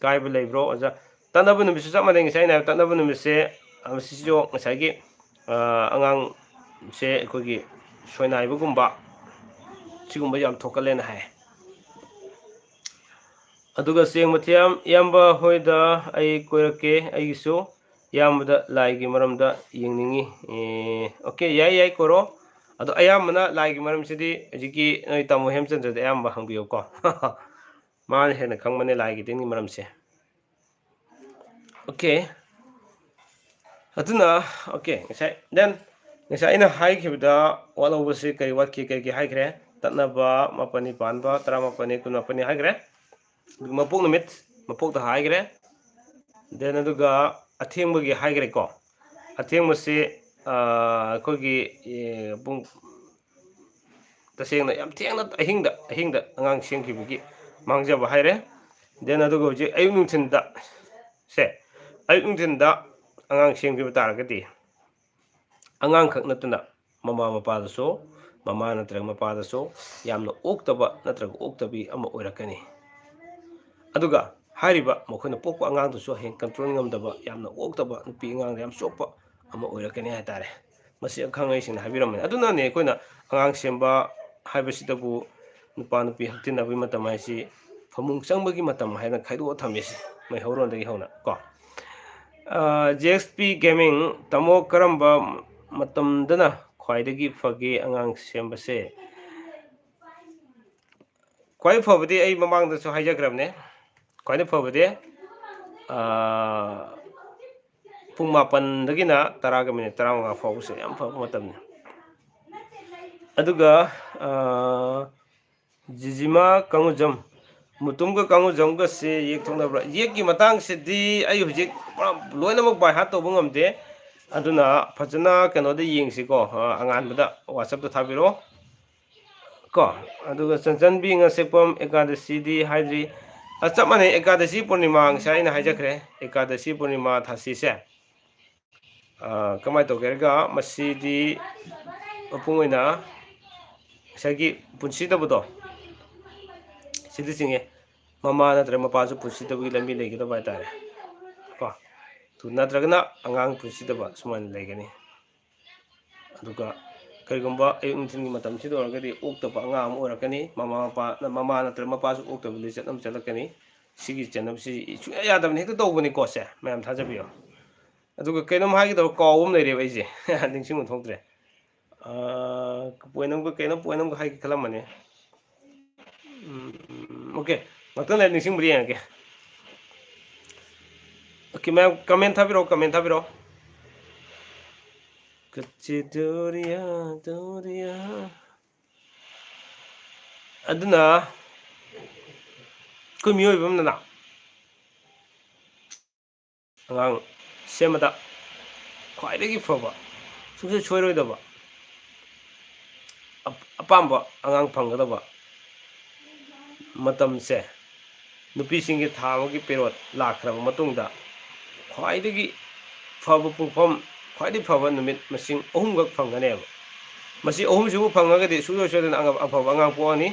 ꯀꯥꯏꯕ ꯂꯩꯕ꯭ꯔꯣ ꯑꯣꯖꯥ? ꯇꯠꯅꯕ ꯅꯨꯃꯤꯠꯁꯨ ꯆꯞ ꯃꯥꯟꯅꯩ꯫ ꯉꯁꯥꯏ ꯑꯩꯅ ꯍꯥꯏꯕ ꯇꯠꯅꯕ ꯅꯨꯃꯤꯠꯁꯦ, ꯑ, ꯃꯁꯤꯁꯨ ꯉꯁꯥꯏꯒꯤ, ꯑ, ꯑꯉꯥꯡꯁꯦ ꯑꯩꯈꯣꯏꯒꯤ ꯁꯣꯏꯅꯥꯏꯕꯒꯨꯝꯕ ꯁꯤꯒꯨꯝꯕ ꯌꯥꯝ ꯊꯣꯛꯀꯜꯂꯦꯅ ꯍꯥꯏ꯫ ꯑꯗꯨꯒ ꯆꯦꯡ ꯃꯊꯤꯌꯥꯝ ꯏꯌꯥꯝꯕ ꯍꯣꯏꯗ ꯑꯩ ꯀꯣꯏꯔꯛꯀꯦ, ꯑꯩꯒꯤꯁꯨ ꯏꯌꯥꯝꯕꯗ ꯂꯥꯏꯒꯤ ꯃꯔꯝꯗ ꯌꯦꯡꯅꯤꯡꯉꯤ꯫ ꯑꯦ, okay, ꯌꯥꯏ, ꯌꯥꯏ, ꯀꯣꯏꯔꯣ꯫ ꯑꯗꯣ ꯑꯌꯥꯝꯕꯅ ꯂꯥꯏꯒꯤ ꯃꯔꯝꯁꯤꯗꯤ ꯍꯧꯖꯤꯛꯀꯤ ꯅꯣꯏ ꯇꯥꯃꯣ ꯍꯦꯝꯆꯟꯗ꯭ꯔꯗ ꯑꯌꯥꯝꯕ ꯍꯪꯕꯤꯌꯨꯀꯣ꯫ ꯃꯥꯅ ꯍꯦꯟꯅ ꯈꯪꯕꯅꯦ ꯂꯥꯏꯒꯤ ꯇꯤꯟꯒꯤ ꯃꯔꯝꯁꯦ꯫ Okay꯫ ꯑꯗꯨꯅ, okay, ꯉꯁꯥꯏ, then, ꯉꯁꯥꯏ ꯑꯩꯅ ꯍꯥꯏꯈꯤꯕꯗ ꯋꯥꯠꯍꯧꯕꯁꯤ ꯀꯔꯤ ꯋꯥꯠꯈꯤ, ꯀꯔꯤ ꯀꯔꯤ ꯍꯥꯏꯈ꯭ꯔꯦ? ꯇꯠꯅꯕ, ꯃꯥꯄꯟꯅꯤ ꯄꯥꯟꯕ, ꯇꯔꯥꯃꯥꯄꯟꯅꯤ, ꯀꯨꯟꯃꯥꯄꯟꯅꯤ ꯍꯥꯏꯈ꯭ꯔꯦ꯫ ꯑꯗꯨꯒ ꯃꯄꯣꯛ ꯅꯨꯃꯤꯠ, ꯃꯄꯣꯛꯇ ꯍꯥꯏꯈ꯭ꯔꯦ꯫ Then ꯑꯗꯨꯒ ꯑꯊꯦꯡꯕꯒꯤ ꯍꯥꯏꯈ꯭ꯔꯦꯀꯣ꯫ ꯑꯊꯦꯡꯕꯁꯤ, ꯑ, ꯑꯩꯈꯣꯏꯒꯤ, ꯑꯦ, ꯄꯨꯡ, ꯇꯁꯦꯡꯅ ꯌꯥꯝ ꯊꯦꯡꯅ ꯑꯍꯤꯡꯗ, ꯑꯍꯤꯡꯗ ꯑꯉꯥꯡ ꯁꯦꯝꯈꯤꯕꯒꯤ ꯃꯥꯡꯖꯕ ꯍꯥꯏꯔꯦ꯫ Then ꯑꯗꯨꯒ ꯍꯧꯖꯤꯛ ꯑꯌꯨꯛ ꯅꯨꯡꯊꯤꯟꯗ, ꯁꯦ, ꯑꯌꯨꯛ ꯅꯨꯡꯊꯤꯟꯗ ꯑꯉꯥꯡ ꯁꯦꯝꯈꯤꯕ ꯇꯥꯔꯒꯗꯤ ꯑꯉꯥꯡꯈꯛ ꯅꯠꯇꯅ ꯃꯃꯥ ꯃꯄꯥꯗꯁꯨ, ꯃꯃꯥ ꯅꯠꯇ꯭ꯔꯒ ꯃꯄꯥꯗꯁꯨ ꯌꯥꯝꯅ ꯑꯣꯛꯇꯕ ꯅꯠꯇ꯭ꯔꯒ ꯑꯣꯛꯇꯕꯤ ꯑꯃ ꯑꯣꯏꯔꯛꯀꯅꯤ꯫ ꯑꯗꯨꯒ ꯍꯥꯏꯔꯤꯕ ꯃꯈꯣꯏꯅ ꯄꯣꯛꯄ ꯑꯉꯥꯡꯗꯨꯁꯨ ꯍꯌꯦꯡ control ꯉꯝꯗꯕ, ꯌꯥꯝꯅ ꯑꯣꯛꯇꯕ, ꯅꯨꯄꯤ ꯑꯉꯥꯡꯗ ꯌꯥꯝ ꯆꯣꯞꯄ ꯑꯃ ꯑꯣꯏꯔꯛꯀꯅꯤ ꯍꯥꯏꯇꯥꯔꯦ꯫ ꯃꯁꯤ ꯑꯈꯪ ꯑꯍꯩꯁꯤꯡꯅ ꯍꯥꯏꯕꯤꯔꯝꯕꯅꯤ꯫ ꯑꯗꯨꯅꯅꯦ ꯑꯩꯈꯣꯏꯅ ꯑꯉꯥꯡ ꯁꯦꯝꯕ ꯍꯥꯏꯕꯁꯤꯗꯕꯨ ꯅꯨꯄꯥ ꯅꯨꯄꯤ ꯍꯛꯇꯤꯟꯅꯕꯒꯤ ꯃꯇꯝ ꯍꯥꯏꯁꯤ ꯐꯃꯨꯡ ꯆꯪꯕꯒꯤ ꯃꯇꯝ ꯍꯥꯏꯅ ꯈꯥꯏꯗꯣꯛꯑ ꯊꯝꯃꯤꯁꯦ, ꯃꯩꯍꯧꯔꯣꯟꯗꯒꯤ ꯍꯧꯅ ꯀꯣ꯫ ꯑ, J X P Gaming, ꯇꯥꯃꯣ, ꯀꯔꯝꯕ ꯃꯇꯝꯗꯅ ꯈ꯭ꯋꯥꯏꯗꯒꯤ ꯐꯒꯦ ꯑꯉꯥꯡ ꯁꯦꯝꯕꯁꯦ? ꯈ꯭ꯋꯥꯏ ꯐꯕꯗꯤ ꯑꯩ ꯃꯃꯥꯡꯗꯁꯨ ꯍꯥꯏꯖꯈ꯭ꯔꯕꯅꯦ, ꯈ꯭ꯋꯥꯏꯗꯒꯤ ꯐꯕꯗꯤ, ꯑ, ꯄꯨꯡ ꯃꯥꯄꯟꯗꯒꯤꯅ ꯇꯔꯥꯒ minute ꯇꯔꯥꯃꯉꯥ ꯐꯥꯎꯕꯁꯦ ꯌꯥꯝ ꯐꯕ ꯃꯇꯝꯅꯤ꯫ ꯑꯗꯨꯒ, ꯑ, ꯖꯤꯖꯤꯃꯥ ꯀꯥꯡꯉꯨꯖꯝ, ꯃꯨꯇꯨꯝꯒ ꯀꯥꯡꯉꯨꯖꯝꯒꯁꯦ ꯌꯦꯛꯊꯣꯛꯅꯕ꯭ꯔꯥ? ꯌꯦꯛꯀꯤ ꯃꯇꯥꯡꯁꯤꯗꯤ ꯑꯩ ꯍꯧꯖꯤꯛ ꯄꯨꯔꯥ ꯂꯣꯏꯅꯃꯛ by heart ꯇꯧꯕ ꯉꯝꯗꯦ꯫ ꯑꯗꯨꯅ ꯐꯖꯅ ꯀꯩꯅꯣꯗ ꯌꯦꯡꯁꯤꯀꯣ, ꯑ, ꯑꯉꯥꯟꯕꯗ WhatsApp ꯇ ꯊꯥꯕꯤꯔꯛꯑꯣ꯫ ꯀꯣ꯫ ꯑꯗꯨꯒ ꯆꯟꯆꯟꯕꯤ ꯉꯁꯦꯛꯄꯝ ꯑꯦꯀꯥꯗꯁꯤꯗꯤ ꯍꯥꯏꯗ꯭ꯔꯤ꯫ ꯑ, ꯆꯞ ꯃꯥꯟꯅꯩ, ꯑꯦꯀꯥꯗꯁꯤ ꯄꯨꯔꯅꯤꯃꯥ ꯉꯁꯥꯏ ꯑꯩꯅ ꯍꯥꯏꯖꯈ꯭ꯔꯦ, ꯑꯦꯀꯥꯗꯁꯤ ꯄꯨꯔꯅꯤꯃꯥ ꯊꯥꯁꯤꯁꯦ꯫ ꯑ, ꯀꯃꯥꯏꯅ ꯇꯧꯒꯦ ꯍꯥꯏꯔꯒ, ꯃꯁꯤꯗꯤ ꯃꯄꯨꯡ ꯑꯣꯏꯅ ꯉꯁꯥꯏꯒꯤ ꯄꯨꯟꯁꯤꯗꯕꯗꯣ ꯁꯤꯗ ꯆꯤꯡꯉꯦ꯫ ꯃꯃꯥ ꯅꯠꯇ꯭ꯔꯒ ꯃꯄꯥꯁꯨ ꯄꯨꯟꯁꯤꯗꯕꯒꯤ ꯂꯝꯕꯤ ꯂꯩꯒꯗꯕ ꯍꯥꯏꯇꯥꯔꯦ ꯀꯣ꯫ ꯑꯗꯨ ꯅꯠꯇ꯭ꯔꯒꯅ ꯑꯉꯥꯡ ꯄꯨꯟꯁꯤꯗꯕ ꯁꯨꯃꯥꯏꯅ ꯂꯩꯒꯅꯤ꯫ ꯑꯗꯨꯒ ꯀꯔꯤꯒꯨꯝꯕ ꯑꯌꯨꯛ ꯅꯨꯡꯊꯤꯜꯒꯤ ꯃꯇꯝꯁꯤꯗ ꯑꯣꯏꯔꯒꯗꯤ ꯑꯣꯛꯇꯕ ꯑꯉꯥꯡ ꯑꯃ ꯑꯣꯏꯔꯛꯀꯅꯤ꯫ ꯃꯃꯥ ꯃꯄꯥ, ꯃꯃꯥ ꯅꯠꯇ꯭ꯔꯒ ꯃꯄꯥꯁꯨ ꯑꯣꯛꯇꯕ ꯂꯤꯆꯠ ꯑꯃ ꯆꯠꯂꯛꯀꯅꯤ꯫ ꯁꯤꯒꯤ ꯆꯦꯟꯅꯕꯁꯤ ꯁꯨꯡꯌꯥ ꯌꯥꯗꯕꯅꯤ, ꯍꯦꯛꯇ ꯇꯧꯕꯅꯤꯀꯣ꯫ ꯁꯦ, ꯃꯌꯥꯝ ꯊꯥꯖꯕꯤꯌꯣ꯫ ꯑꯗꯨꯒ ꯀꯩꯅꯣꯝ ꯍꯥꯏꯒꯗꯕ ꯀꯥꯎꯕ ꯑꯃ ꯂꯩꯔꯦꯕ ꯑꯩꯁꯦ꯫ ꯅꯤꯡꯁꯤꯡꯕ ꯊꯣꯛꯇ꯭ꯔꯦ꯫ ꯑꯥ, ꯄꯣꯏꯟ ꯑꯃꯒ, ꯀꯩꯅꯣ ꯄꯣꯏꯟ ꯑꯃꯒ ꯍꯥꯏꯒꯦ ꯈꯜꯂꯝꯕꯅꯦ꯫ ꯎꯝ, ꯑꯣꯀꯦ, ꯉꯥꯛꯇꯪ ꯂꯩꯔ ꯅꯤꯡꯁꯤꯡꯕ꯭ꯔꯥ ꯌꯦꯡꯉꯒꯦ꯫ ꯑꯣꯀꯦ, ꯃꯌꯥꯝ ꯀꯃꯦꯟ ꯊꯥꯕꯤꯔꯛꯑꯣ, ꯀꯃꯦꯟ ꯊꯥꯕꯤꯔꯛꯑꯣ꯫ ꯀꯆꯦ ꯗꯣꯔꯤꯌꯥ, ꯗꯣꯔꯤꯌꯥ꯫ ꯑꯗꯨꯅ ꯑꯩꯈꯣꯏ ꯃꯤꯑꯣꯏꯕ ꯑꯃꯅ ꯑꯉꯥꯡ ꯁꯦꯝꯕꯗ ꯈ꯭ꯋꯥꯏꯗꯒꯤ ꯐꯕ, ꯁꯨꯡꯁꯣꯏ ꯁꯣꯏꯔꯣꯏꯗꯕ, ꯑꯞ-, ꯑꯄꯥꯝꯕ ꯑꯉꯥꯡ ꯐꯪꯒꯗꯕ ꯃꯇꯝꯁꯦ, ꯅꯨꯄꯤꯁꯤꯡꯒꯤ ꯊꯥ ꯑꯃꯒꯤ ꯄꯦꯔꯣꯠ ꯂꯥꯛꯈ꯭ꯔꯕ ꯃꯇꯨꯡꯗ ꯈ꯭ꯋꯥꯏꯗꯒꯤ ꯐꯕ ꯄꯨꯡꯐꯝ, ꯈ꯭ꯋꯥꯏꯗꯒꯤ ꯐꯕ ꯅꯨꯃꯤꯠ ꯃꯁꯤꯡ ꯑꯍꯨꯝꯈꯛ ꯐꯪꯒꯅꯦꯕ꯫ ꯃꯁꯤ ꯑꯍꯨꯝꯁꯤꯕꯨ ꯐꯪꯉꯒꯗꯤ ꯁꯨꯡꯁꯣꯏ ꯁꯣꯏꯗꯅ ꯑꯉ-, ꯑꯐꯕ ꯑꯉꯥꯡ ꯄꯣꯛꯑꯅꯤ꯫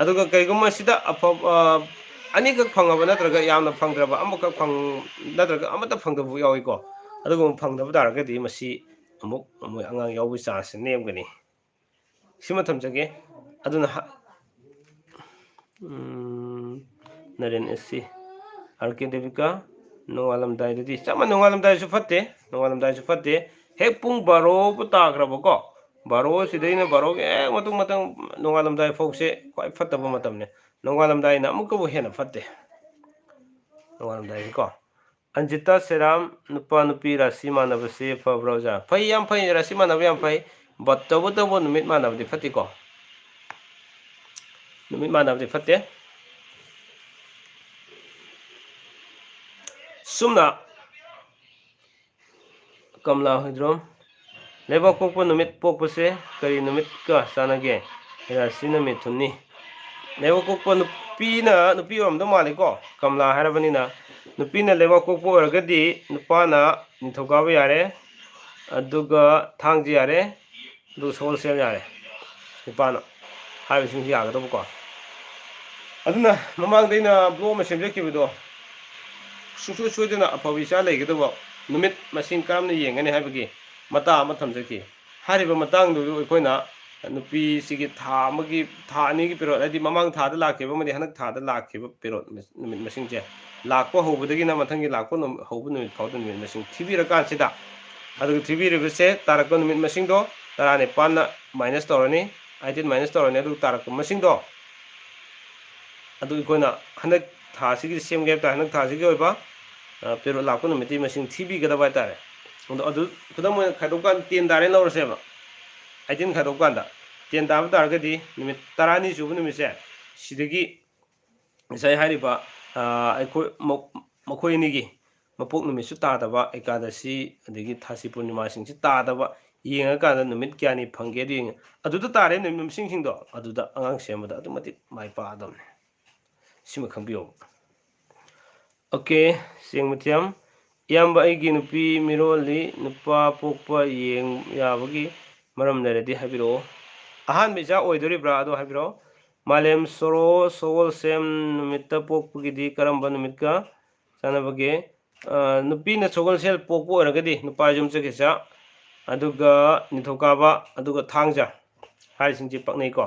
ꯑꯗꯨꯒ ꯀꯔꯤꯒꯨꯝꯕ ꯁꯤꯗ ꯑꯐꯕ, ꯑ, ꯑꯅꯤꯈꯛ ꯐꯪꯉꯕ ꯅꯠꯇ꯭ꯔꯒ ꯌꯥꯝꯅ ꯐꯪꯗ꯭ꯔꯕ, ꯑꯃꯈꯛ ꯐꯪ-, ꯅꯠꯇ꯭ꯔꯒ ꯑꯃꯠꯇ ꯐꯪꯗꯕ ꯌꯥꯎꯏꯀꯣ꯫ ꯑꯗꯨꯒꯨꯝꯕ ꯐꯪꯗꯕ ꯇꯥꯔꯒꯗꯤ ꯃꯁꯤ ꯑꯃꯨꯛ ꯃꯣꯏ ꯑꯉꯥꯡ ꯌꯥꯎꯕꯒꯤ ꯆꯥꯟꯁꯁꯦ ꯅꯦꯝꯒꯅꯤ꯫ ꯁꯤꯃ ꯊꯝꯖꯒꯦ꯫ ꯑꯗꯨꯅ ꯍ-, ꯎꯝ, ꯅꯔꯦꯟ ꯑꯦꯁ ꯁꯤ, ꯑꯥꯔ ꯀꯦ ꯗꯦꯕꯤꯀꯥ, ꯅꯣꯡꯉꯥꯜꯂꯝꯗꯥꯏꯗꯗꯤ ꯆꯞ ꯃꯥꯟꯅꯩ, ꯅꯣꯡꯉꯥꯜꯂꯝꯗꯥꯏꯁꯨ ꯐꯠꯇꯦ, ꯅꯣꯡꯉꯥꯜꯂꯝꯗꯥꯏꯁꯨ ꯐꯠꯇꯦ꯫ ꯍꯦꯛ ꯄꯨꯡ ꯕꯥꯔꯣꯕꯨ ꯇꯥꯈ꯭ꯔꯕꯀꯣ, ꯕꯥꯔꯣ ꯁꯤꯗꯩꯅ ꯕꯥꯔꯣꯒꯤ ꯍꯦꯛ ꯃꯇꯨꯡ ꯃꯊꯪ ꯅꯣꯡꯉꯥꯜꯂꯝꯗꯥꯏ ꯐꯥꯎꯁꯦ ꯈ꯭ꯋꯥꯏ ꯐꯠꯇꯕ ꯃꯇꯝꯅꯤ꯫ ꯅꯣꯡꯉꯥꯜꯂꯝꯗꯥꯏꯅ ꯑꯃꯨꯛꯀꯕꯨ ꯍꯦꯟꯅ ꯐꯠꯇꯦ꯫ ꯅꯣꯡꯉꯥꯜꯂꯝꯗꯥꯏꯁꯤꯀꯣ꯫ ꯑꯟꯖꯤꯇꯥ ꯁꯦꯔꯥꯝ, ꯅꯨꯄꯥ ꯅꯨꯄꯤ ꯔꯥꯁꯤ ꯃꯥꯟꯅꯕꯁꯦ ꯐꯕ꯭ꯔꯥ ꯑꯣꯖꯥ? ꯐꯩ, ꯌꯥꯝ ꯐꯩ, ꯔꯥꯁꯤ ꯃꯥꯟꯅꯕ ꯌꯥꯝ ꯐꯩ꯫ But ꯇꯧꯕꯇꯕꯨ ꯅꯨꯃꯤꯠ ꯃꯥꯟꯅꯕꯗꯤ ꯐꯠꯇꯦꯀꯣ꯫ ꯅꯨꯃꯤꯠ ꯃꯥꯟꯅꯕꯗꯤ ꯐꯠꯇꯦ꯫ ꯁꯨꯝꯅ ꯀꯃꯂꯥ ꯍꯣꯏꯗ꯭ꯔꯣꯝ, ꯂꯩꯕꯥꯛ ꯄꯣꯛꯄ ꯅꯨꯃꯤꯠ ꯄꯣꯛꯄꯁꯦ ꯀꯔꯤ ꯅꯨꯃꯤꯠꯀ ꯆꯥꯟꯅꯒꯦ? ꯔꯥꯁꯤꯅ ꯃꯤꯊꯨꯟꯅꯤ꯫ ꯂꯩꯕꯥꯛ ꯄꯣꯛꯄ ꯅꯨꯄꯤꯅ, ꯅꯨꯄꯤ ꯑꯣꯏꯔꯝꯗꯧ ꯃꯥꯜꯂꯤꯀꯣ, ꯀꯃꯂꯥ ꯍꯥꯏꯔꯕꯅꯤꯅ꯫ ꯅꯨꯄꯤꯅ ꯂꯩꯕꯥꯛ ꯄꯣꯛꯄ ꯑꯣꯏꯔꯒꯗꯤ ꯅꯨꯄꯥꯅ ꯅꯤꯡꯊꯧꯀꯥꯕ ꯌꯥꯔꯦ, ꯑꯗꯨꯒ ꯊꯥꯡꯖ ꯌꯥꯔꯦ, ꯑꯗꯨꯒ ꯁꯒꯣꯜꯁꯦꯜ ꯌꯥꯔꯦ꯫ ꯅꯨꯄꯥꯅ ꯍꯥꯏꯔꯤꯕꯁꯤꯡꯁꯤ ꯌꯥꯒꯗꯕꯀꯣ꯫ ꯑꯗꯨꯅ ꯃꯃꯥꯡꯗ ꯑꯩꯅ ꯕ꯭ꯂꯣꯛ ꯑꯃ ꯁꯦꯝꯖꯈꯤꯕꯗꯣ, ꯁꯨꯡꯁꯣꯏ ꯁꯣꯏꯗꯅ ꯑꯐꯕ ꯏꯆꯥ ꯂꯩꯒꯗꯕ ꯅꯨꯃꯤꯠ ꯃꯁꯤꯡ ꯀꯔꯝꯅ ꯌꯦꯡꯒꯅꯤ ꯍꯥꯏꯕꯒꯤ ꯃꯇꯥ ꯑꯃ ꯊꯝꯖꯈꯤ꯫ ꯍꯥꯏꯔꯤꯕ ꯃꯇꯥꯡꯗꯨ ꯑꯩꯈꯣꯏꯅ ꯅꯨꯄꯤꯁꯤꯒꯤ ꯊꯥ ꯑꯃꯒꯤ, ꯊꯥ ꯑꯅꯤꯒꯤ ꯄꯦꯔꯣꯠ, ꯍꯥꯏꯗꯤ ꯃꯃꯥꯡ ꯊꯥꯗ ꯂꯥꯛꯈꯤꯕ ꯑꯃꯗꯤ ꯍꯟꯗꯛ ꯊꯥꯗ ꯂꯥꯛꯈꯤꯕ ꯄꯦꯔꯣꯠ ꯅꯨꯃꯤꯠ ꯃꯁꯤꯡꯁꯦ, ꯂꯥꯛꯄ ꯍꯧꯕꯗꯒꯤꯅ ꯃꯊꯪꯒꯤ ꯂꯥꯛꯄ ꯅꯨꯃꯤꯠ, ꯍꯧꯕ ꯅꯨꯃꯤꯠ ꯐꯥꯎꯗ ꯅꯨꯃꯤꯠ ꯃꯁꯤꯡ ꯊꯤꯕꯤꯔꯀꯥꯟꯁꯤꯗ, ꯑꯗꯨꯒ ꯊꯤꯕꯤꯔꯤꯕꯁꯦ ꯇꯥꯔꯛꯄ ꯅꯨꯃꯤꯠ ꯃꯁꯤꯡꯗꯣ ꯇꯔꯥꯅꯤꯄꯥꯟꯅ ꯃꯥꯏꯅꯁ ꯇꯧꯔꯅꯤ, ꯑꯩꯠꯇꯤꯟ ꯃꯥꯏꯅꯁ ꯇꯧꯔꯅꯤ, ꯑꯗꯨꯒ ꯇꯥꯔꯛꯄ ꯃꯁꯤꯡꯗꯣ ꯑꯗꯨ ꯑꯩꯈꯣꯏꯅ ꯍꯟꯗꯛ ꯊꯥꯁꯤꯒꯤ ꯁꯦꯝꯒꯦ ꯍꯥꯏꯕ ꯇꯥꯔꯦ, ꯍꯟꯗꯛ ꯊꯥꯁꯤꯒꯤ ꯑꯣꯏꯕ, ꯑ, ꯄꯦꯔꯣꯠ ꯂꯥꯛꯄ ꯅꯨꯃꯤꯠꯇꯤ ꯃꯁꯤꯡ ꯊꯤꯕꯤꯒꯗꯕ ꯍꯥꯏ ꯇꯥꯔꯦ꯫ ꯑꯗꯣ ꯑꯗꯨ ꯈꯨꯗꯝ ꯑꯣꯏꯅ ꯈꯥꯏꯗꯣꯛꯀꯥꯟꯗ ꯇꯦꯟ ꯇꯥꯔꯦ ꯂꯧꯔꯁꯦꯕ꯫ ꯑꯩꯠꯇꯤꯟ ꯈꯥꯏꯗꯣꯛꯀꯥꯟꯗ ꯇꯦꯟ ꯇꯥꯕ ꯇꯥꯔꯒꯗꯤ ꯅꯨꯃꯤꯠ ꯇꯔꯥꯅꯤ ꯁꯨꯕ ꯅꯨꯃꯤꯠꯁꯦ, ꯁꯤꯗꯒꯤ ꯉꯁꯥꯏ ꯍꯥꯏꯔꯤꯕ, ꯑ, ꯑꯩꯈꯣꯏ ꯃ-, ꯃꯈꯣꯏ ꯑꯅꯤꯒꯤ ꯃꯄꯣꯛ ꯅꯨꯃꯤꯠꯁꯨ ꯇꯥꯗꯕ, ꯑꯦꯀꯥꯗꯁꯤ ꯑꯗꯒꯤ ꯊꯥꯁꯤ ꯄꯨꯔꯅꯤꯃꯥꯁꯤꯡꯁꯤ ꯇꯥꯗꯕ ꯌꯦꯡꯉꯀꯥꯟꯗ ꯅꯨꯃꯤꯠ ꯀꯌꯥꯅꯤ ꯐꯪꯒꯦ ꯑꯗꯨ ꯌꯦꯡꯉ-, ꯑꯗꯨꯗ ꯇꯥꯔꯦ ꯅꯨꯃꯤꯠ ꯃꯁꯤꯡꯁꯤꯡꯗꯣ, ꯑꯗꯨꯗ ꯑꯉꯥꯡ ꯁꯦꯝꯕꯗ ꯑꯗꯨꯛ ꯃꯇꯤꯛ ꯃꯥꯏ ꯄꯥꯛꯑꯗꯕꯅꯦ꯫ ꯁꯤꯃ ꯈꯪꯕꯤꯌꯣꯕ꯫ ꯑꯣꯀꯦ, ꯆꯦꯡ ꯃꯊꯤꯌꯥꯝ꯫ ꯏꯌꯥꯝꯕ, ꯑꯩꯒꯤ ꯅꯨꯄꯤ ꯃꯤꯔꯣꯜꯂꯤ, ꯅꯨꯄꯥ ꯄꯣꯛꯄ ꯌꯦꯡ ꯌꯥꯕꯒꯤ ꯃꯔꯝ ꯂꯩꯔꯗꯤ ꯍꯥꯏꯕꯤꯔꯛꯑꯣ꯫ ꯑꯍꯥꯟꯕ ꯏꯆꯥ ꯑꯣꯏꯗꯣꯔꯤꯕ꯭ꯔꯥ? ꯑꯗꯣ ꯍꯥꯏꯕꯤꯔꯛꯑꯣ꯫ ꯃꯥꯂꯦꯝ ꯁꯣꯔꯣ ꯁꯒꯣꯜꯁꯦꯝ ꯅꯨꯃꯤꯠꯇ ꯄꯣꯛꯄꯒꯤꯗꯤ ꯀꯔꯝꯕ ꯅꯨꯃꯤꯠꯀ ꯆꯥꯟꯅꯕꯒꯦ? ꯑ, ꯅꯨꯄꯤꯅ ꯁꯒꯣꯜꯁꯦꯜ ꯄꯣꯛꯄ ꯑꯣꯏꯔꯒꯗꯤ ꯅꯨꯄꯥ ꯌꯨꯝꯁꯀꯩꯁ, ꯑꯗꯨꯒ ꯅꯤꯡꯊꯧꯀꯥꯕ, ꯑꯗꯨꯒ ꯊꯥꯡꯖ ꯍꯥꯏꯔꯤꯁꯤꯡꯁꯤ ꯄꯛꯅꯩꯀꯣ꯫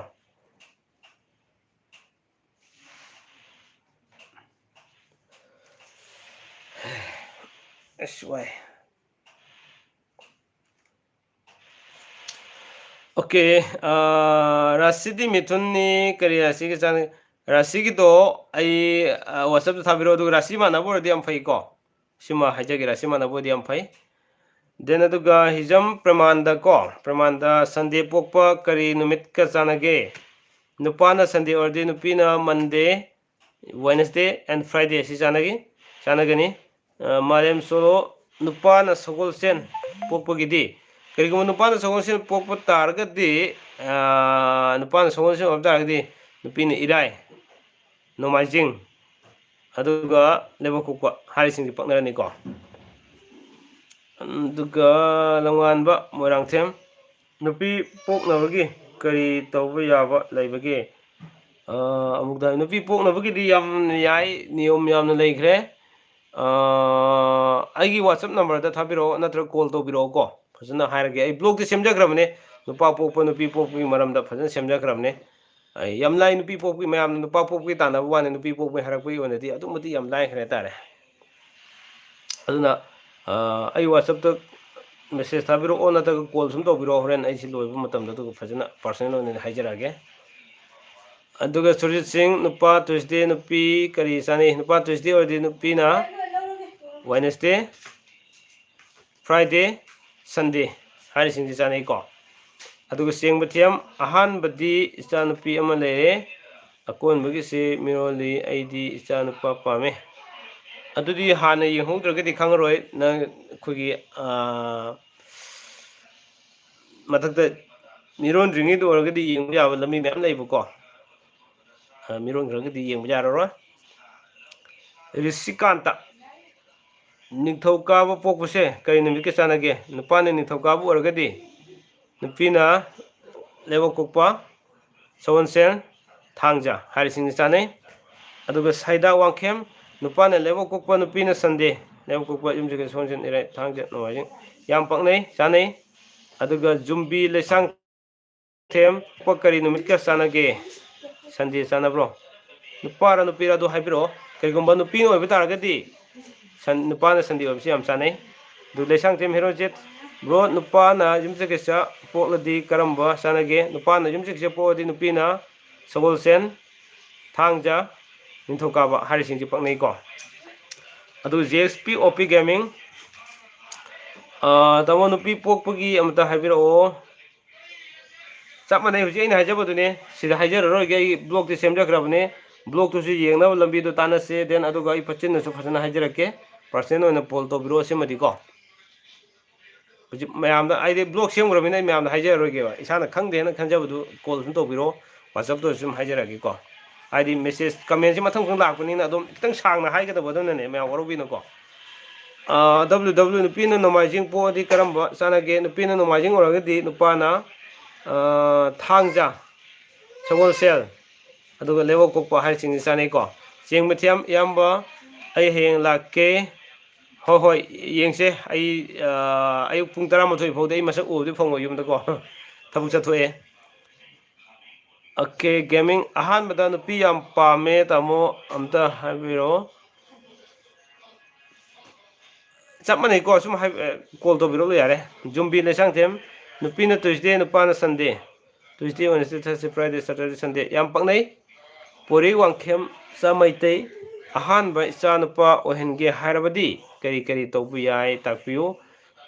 ꯑꯁ, ꯋꯥꯏ꯫ ꯑꯣꯀꯦ, ꯑ, ꯔꯥꯁꯤꯗꯤ ꯃꯤꯊꯨꯟꯅꯤ, ꯀꯔꯤ ꯔꯥꯁꯤꯒ ꯆꯥꯟꯅ-, ꯔꯥꯁꯤꯒꯤꯗꯣ ꯑꯩ, ꯑ, WhatsApp-ꯇ ꯊꯥꯕꯤꯔꯛꯑꯣ, ꯑꯗꯨꯒ ꯔꯥꯁꯤ ꯃꯥꯟꯅꯕ ꯑꯣꯏꯔꯗꯤ ꯌꯥꯝ ꯐꯩꯀꯣ꯫ ꯁꯤꯃ ꯍꯥꯏꯖꯒꯦ, ꯔꯥꯁꯤ ꯃꯥꯟꯅꯕ ꯑꯣꯏꯔꯗꯤ ꯌꯥꯝ ꯐꯩ꯫ Then ꯑꯗꯨꯒ ꯍꯤꯖꯝ ꯄ꯭ꯔꯃꯥꯟꯗ ꯀꯣ, ꯄ꯭ꯔꯃꯥꯟꯗ Sunday ꯄꯣꯛꯄ ꯀꯔꯤ ꯅꯨꯃꯤꯠꯀ ꯆꯥꯟꯅꯒꯦ? ꯅꯨꯄꯥꯅ Sunday ꯑꯣꯏꯔꯗꯤ ꯅꯨꯄꯤꯅ Monday, Wednesday and Friday ꯑꯁꯤ ꯆꯥꯟꯅꯒꯤ, ꯆꯥꯟꯅꯒꯅꯤ꯫ ꯑ, ꯃꯥꯂꯦꯝ ꯁꯣꯔꯣ ꯅꯨꯄꯥꯅ ꯁꯒꯣꯜꯁꯦꯟ ꯄꯣꯛꯄꯒꯤꯗꯤ ꯀꯔꯤꯒꯨꯝꯕ ꯅꯨꯄꯥꯅ ꯁꯒꯣꯜꯁꯦꯟ ꯄꯣꯛꯄ ꯇꯥꯔꯒꯗꯤ, ꯑꯥ, ꯅꯨꯄꯥꯅ ꯁꯒꯣꯜꯁꯦꯟ ꯑꯣꯏꯕ ꯇꯥꯔꯒꯗꯤ ꯅꯨꯄꯤꯅ ꯏꯔꯥꯏ, ꯅꯣꯡꯃꯥꯏꯖꯤꯡ, ꯑꯗꯨꯒ ꯂꯩꯕꯥꯛꯄꯣꯛꯄ ꯍꯥꯏꯔꯤꯁꯤꯡꯁꯤ ꯄꯛꯅꯔꯅꯤꯀꯣ꯫ ꯑꯗꯨꯒ ꯂꯝꯉꯥꯟꯕ, ꯃꯣꯏꯔꯥꯡꯊꯦꯝ, ꯅꯨꯄꯤ ꯄꯣꯛꯅꯕꯒꯤ ꯀꯔꯤ ꯇꯧꯕ ꯌꯥꯕ ꯂꯩꯕꯒꯦ? ꯑꯥ, ꯑꯃꯨꯛꯇ ꯍꯥꯏ-, ꯅꯨꯄꯤ ꯄꯣꯛꯅꯕꯒꯤꯗꯤ ꯌꯥꯝ ꯌꯥꯏ, ꯅꯤꯌꯣꯝ ꯌꯥꯝꯅ ꯂꯩꯈ꯭ꯔꯦ꯫ ꯑꯥ, ꯑꯩꯒꯤ WhatsApp numberꯗ ꯊꯥꯕꯤꯔꯛꯑꯣ, ꯅꯠꯇ꯭ꯔꯒ call ꯇꯧꯕꯤꯔꯛꯑꯣꯀꯣ꯫ ꯐꯖꯅ ꯍꯥꯏꯔꯒꯦ꯫ ꯑꯩ blogꯇꯤ ꯁꯦꯝꯖꯈ꯭ꯔꯕꯅꯦ, ꯅꯨꯄꯥ ꯄꯣꯛꯄ, ꯅꯨꯄꯤ ꯄꯣꯛꯄꯒꯤ ꯃꯔꯝꯗ ꯐꯖꯅ ꯁꯦꯝꯖꯈ꯭ꯔꯕꯅꯦ꯫ ꯑꯩ ꯌꯥꯝ ꯂꯥꯏ, ꯅꯨꯄꯤ ꯄꯣꯛꯄꯒꯤ, ꯃꯌꯥꯝꯅ ꯅꯨꯄꯥ ꯄꯣꯛꯄꯒꯤ ꯇꯥꯟꯅꯕ ꯋꯥꯅꯤ, ꯅꯨꯄꯤ ꯄꯣꯛꯄꯒꯤ ꯍꯥꯏꯔꯛꯄꯒꯤ ꯑꯣꯏꯅꯗꯤ ꯑꯗꯨꯛ ꯃꯇꯤꯛ ꯌꯥꯝ ꯂꯥꯏꯈ꯭ꯔꯦ ꯍꯥꯏꯇꯥꯔꯦ꯫ ꯑꯗꯨꯅ, ꯑꯥ, ꯑꯩ WhatsAppꯇ message ꯊꯥꯕꯤꯔꯛꯑꯣ, ꯅꯠꯇ꯭ꯔꯒ call ꯁꯨꯝ ꯇꯧꯕꯤꯔꯛꯑꯣ, ꯍꯣꯔꯦꯟ ꯑꯩꯁꯤ ꯂꯣꯏꯕ ꯃꯇꯝꯗ ꯑꯗꯨꯒ ꯐꯖꯅ personal ꯑꯣꯏꯅ ꯍꯥꯏꯖꯔꯛꯑꯒꯦ꯫ ꯑꯗꯨꯒ ꯁꯨꯔꯖꯤꯠ ꯁꯤꯡ, ꯅꯨꯄꯥ Tuesday, ꯅꯨꯄꯤ ꯀꯔꯤ ꯆꯥꯅꯩ? ꯅꯨꯄꯥ Tuesday ꯑꯣꯏꯔꯗꯤ ꯅꯨꯄꯤꯅ Wednesday, Friday, Sunday ꯍꯥꯏꯔꯤꯁꯤꯡꯁꯤ ꯆꯥꯅꯩꯀꯣ꯫ ꯑꯗꯨꯒ ꯆꯦꯡꯕꯊꯦꯝ, ꯑꯍꯥꯟꯕꯗꯤ ꯏꯆꯥꯅꯨꯄꯤ ꯑꯃ ꯂꯩꯔꯦ, ꯑꯀꯣꯟꯕꯒꯤꯁꯤ ꯃꯤꯔꯣꯜꯂꯤ, ꯑꯩꯗꯤ ꯏꯆꯥꯅꯨꯄꯥ ꯄꯥꯝꯃꯦ꯫ ꯑꯗꯨꯗꯤ ꯍꯥꯟꯅ ꯌꯦꯡꯍꯧꯗ꯭ꯔꯒꯗꯤ ꯈꯪꯉꯔꯣꯏ꯫ ꯅꯪ ꯑꯩꯈꯣꯏꯒꯤ, ꯑꯥ, ꯃꯊꯛꯇ ꯃꯤꯔꯣꯟꯗ꯭ꯔꯤꯉꯩꯗ ꯑꯣꯏꯔꯒꯗꯤ ꯌꯦꯡꯕ ꯌꯥꯕ ꯂꯝꯕꯤ ꯃꯌꯥꯝ ꯂꯩꯕꯀꯣ꯫ ꯑ, ꯃꯤꯔꯣꯟꯈ꯭ꯔꯒꯗꯤ ꯌꯦꯡꯕ ꯌꯥꯔꯔꯣꯏ꯫ ꯔꯤꯁꯤꯀꯥꯟꯇ, ꯅꯤꯡꯊꯧꯀꯥꯕ ꯄꯣꯛꯄꯁꯦ ꯀꯔꯤ ꯅꯨꯃꯤꯠꯀ ꯆꯥꯟꯅꯒꯦ? ꯅꯨꯄꯥꯅ ꯅꯤꯡꯊꯧꯀꯥꯕ ꯑꯣꯏꯔꯒꯗꯤ, ꯅꯨꯄꯤꯅ ꯂꯩꯕꯥꯛꯄꯣꯛꯄ, ꯁꯒꯣꯜꯁꯦꯟ, ꯊꯥꯡꯖ ꯍꯥꯏꯔꯤꯁꯤꯡꯁꯤ ꯆꯥꯟꯅꯩ꯫ ꯑꯗꯨꯒ ꯁꯩꯗꯥ ꯋꯥꯡꯈꯦꯝ, ꯅꯨꯄꯥꯅ ꯂꯩꯕꯥꯛꯄꯣꯛꯄ, ꯅꯨꯄꯤꯅ Sunday, ꯂꯩꯕꯥꯛꯄꯣꯛꯄ, ꯌꯨꯝꯁꯀꯩꯁ, ꯁꯒꯣꯜꯁꯦꯟ, ꯏꯔꯥꯏ, ꯊꯥꯡꯖ, ꯅꯣꯡꯃꯥꯏꯖꯤꯡ ꯌꯥꯝ ꯄꯛꯅꯩ, ꯆꯥꯟꯅꯩ꯫ ꯑꯗꯨꯒ ꯌꯨꯝꯕꯤ ꯂꯩꯁꯥꯡ ꯊꯦꯝ ꯄꯣꯛꯄ ꯀꯔꯤ ꯅꯨꯃꯤꯠꯀ ꯆꯥꯟꯅꯒꯦ? Sunday ꯆꯥꯟꯅꯕ꯭ꯔꯣ? ꯅꯨꯄꯥꯔ ꯅꯨꯄꯤꯔ ꯑꯗꯨ ꯍꯥꯏꯕꯤꯔꯛꯑꯣ꯫ ꯀꯔꯤꯒꯨꯝꯕ ꯅꯨꯄꯤꯅ ꯑꯣꯏꯕ ꯇꯥꯔꯒꯗꯤ ꯁꯟ-, ꯅꯨꯄꯥꯅ Sunday ꯑꯣꯏꯕꯁꯤ ꯌꯥꯝ ꯆꯥꯟꯅꯩ꯫ ꯑꯗꯨ ꯂꯩꯁꯥꯡꯊꯦꯝ ꯍꯦꯔꯣꯖꯤꯠ, bro, ꯅꯨꯄꯥꯅ ꯌꯨꯝꯁꯀꯩꯁ ꯄꯣꯛꯂꯗꯤ ꯀꯔꯝꯕ ꯆꯥꯟꯅꯒꯦ? ꯅꯨꯄꯥꯅ ꯌꯨꯝꯁꯀꯩꯁ ꯄꯣꯛꯂꯗꯤ ꯅꯨꯄꯤꯅ ꯁꯒꯣꯜꯁꯦꯟ, ꯊꯥꯡꯖ, ꯅꯤꯡꯊꯧꯀꯥꯕ ꯍꯥꯏꯔꯤꯁꯤꯡꯁꯤ ꯄꯛꯅꯩꯀꯣ꯫ ꯑꯗꯨ J S P O P Gaming, ꯑꯥ, ꯇꯥꯃꯣ, ꯅꯨꯄꯤ ꯄꯣꯛꯄꯒꯤ ꯑꯃꯇ ꯍꯥꯏꯕꯤꯔꯛꯑꯣ꯫ ꯆꯞ ꯃꯥꯟꯅꯩ, ꯍꯧꯖꯤꯛ ꯑꯩꯅ ꯍꯥꯏꯖꯕꯗꯨꯅꯦ, ꯁꯤꯗ ꯍꯥꯏꯖꯔꯔꯣꯏꯒꯦ, ꯑꯩ blogꯇꯤ ꯁꯦꯝꯖꯈ꯭ꯔꯕꯅꯦ꯫ Blogꯇꯨꯁꯨ ꯌꯦꯡꯅꯕ ꯂꯝꯕꯤꯗꯣ ꯇꯥꯟꯅꯁꯦ, then ꯑꯗꯨꯒ ꯑꯩ ꯄꯆꯤꯟꯅꯁꯨ ꯐꯖꯅ ꯍꯥꯏꯖꯔꯛꯀꯦ, personal ꯑꯣꯏꯅ call ꯇꯧꯕꯤꯔꯛꯑꯣ ꯁꯤꯃꯗꯤꯀꯣ꯫ ꯍꯧꯖꯤꯛ ꯃꯌꯥꯝꯗ, ꯍꯥꯏꯗꯤ, ꯕ꯭ꯂꯣꯛ ꯁꯦꯝꯈ꯭ꯔꯕꯅꯤꯅ ꯑꯩ ꯃꯌꯥꯝꯗ ꯍꯥꯏꯖꯔꯔꯣꯏꯒꯦꯕ꯫ ꯏꯁꯥꯅ ꯈꯪꯗꯦꯅ ꯈꯟꯖꯕꯗꯨ ꯀꯣꯜ ꯑꯗꯨꯝ ꯇꯧꯕꯤꯔꯛꯑꯣ, ꯋꯥꯆꯞꯇ ꯑꯣꯏꯔꯁꯨ ꯑꯗꯨꯝ ꯍꯥꯏꯖꯔꯛꯑꯒꯦꯀꯣ꯫ ꯍꯥꯏꯗꯤ ꯃꯦꯁꯦꯖ, ꯀꯃꯦꯟꯁꯦ ꯃꯊꯪ ꯃꯊꯪ ꯂꯥꯛꯄꯅꯤꯅ ꯑꯗꯨꯝ ꯈꯤꯇꯪ ꯁꯥꯡꯅ ꯍꯥꯏꯒꯗꯕ ꯑꯗꯨꯅꯅꯦ, ꯃꯌꯥꯝ ꯋꯥꯔꯧꯕꯤꯅꯨꯀꯣ꯫ ꯗꯕ꯭ꯂꯤꯎ ꯗꯕ꯭ꯂꯤꯎ, ꯅꯨꯄꯤꯅ ꯅꯣꯡꯃꯥꯏꯖꯤꯡ ꯄꯣꯛꯑꯗꯤ ꯀꯔꯝꯕ ꯆꯥꯟꯅꯒꯦ? ꯅꯨꯄꯤꯅ ꯅꯣꯡꯃꯥꯏꯖꯤꯡ ꯑꯣꯏꯔꯒꯗꯤ ꯅꯨꯄꯥꯅ, ꯑ, ꯊꯥꯡꯖ, ꯁꯒꯣꯜꯁꯦꯜ, ꯑꯗꯨꯒ ꯂꯩꯕꯥꯛꯄꯣꯛꯄ ꯍꯥꯏꯔꯤꯁꯤꯡꯁꯤ ꯆꯥꯅꯩꯀꯣ꯫ ꯆꯦꯡ ꯃꯊꯦꯝ, ꯏꯌꯥꯝꯕ, ꯑꯩ ꯍꯌꯦꯡ ꯂꯥꯛꯀꯦ꯫ ꯍꯣꯏ, ꯍꯣꯏ, ꯌꯦꯡꯁꯦ꯫ ꯑꯩ, ꯑ, ꯑꯌꯨꯛ ꯄꯨꯡ ꯇꯔꯥꯃꯥꯊꯣꯏ ꯐꯥꯎꯗꯤ ꯑꯩ ꯃꯁꯛ ꯎꯕꯗꯤ ꯐꯪꯉꯣꯏ ꯌꯨꯝꯗꯀꯣ꯫ ꯊꯕꯛ ꯆꯠꯊꯣꯛꯑꯦ꯫ ꯑꯣꯀꯦ, ꯒꯦꯃꯤꯡ, ꯑꯍꯥꯟꯕꯗ ꯅꯨꯄꯤ ꯌꯥꯝ ꯄꯥꯝꯃꯦ ꯇꯥꯃꯣ, ꯑꯝꯇ ꯍꯥꯏꯕꯤꯔꯛꯑꯣ꯫ ꯆꯞ ꯃꯥꯟꯅꯩꯀꯣ, ꯁꯨꯝ ꯍꯥꯏ-, ꯑ, ꯀꯣꯜ ꯇꯧꯕꯤꯔꯛꯂꯣ ꯌꯥꯔꯦ꯫ ꯖꯨꯝꯕꯤ ꯂꯩꯁꯥꯡꯊꯦꯝ, ꯅꯨꯄꯤꯅ ꯇ꯭ꯌꯨꯁꯗꯦ, ꯅꯨꯄꯥꯅ Sunday. Tuesday, Wednesday, Thursday, Friday, Saturday, Sunday. ꯌꯥꯝ ꯄꯛꯅꯩ꯫ ꯄꯣꯔꯤ ꯋꯥꯡꯈꯦꯝꯆꯥ ꯃꯩꯇꯩ, ꯑꯍꯥꯟꯕ ꯏꯆꯥ ꯅꯨꯄꯥ ꯑꯣꯏꯍꯟꯒꯦ ꯍꯥꯏꯔꯕꯗꯤ ꯀꯔꯤ ꯀꯔꯤ ꯇꯧꯕ ꯌꯥꯏ, ꯇꯥꯛꯄꯤꯌꯨ꯫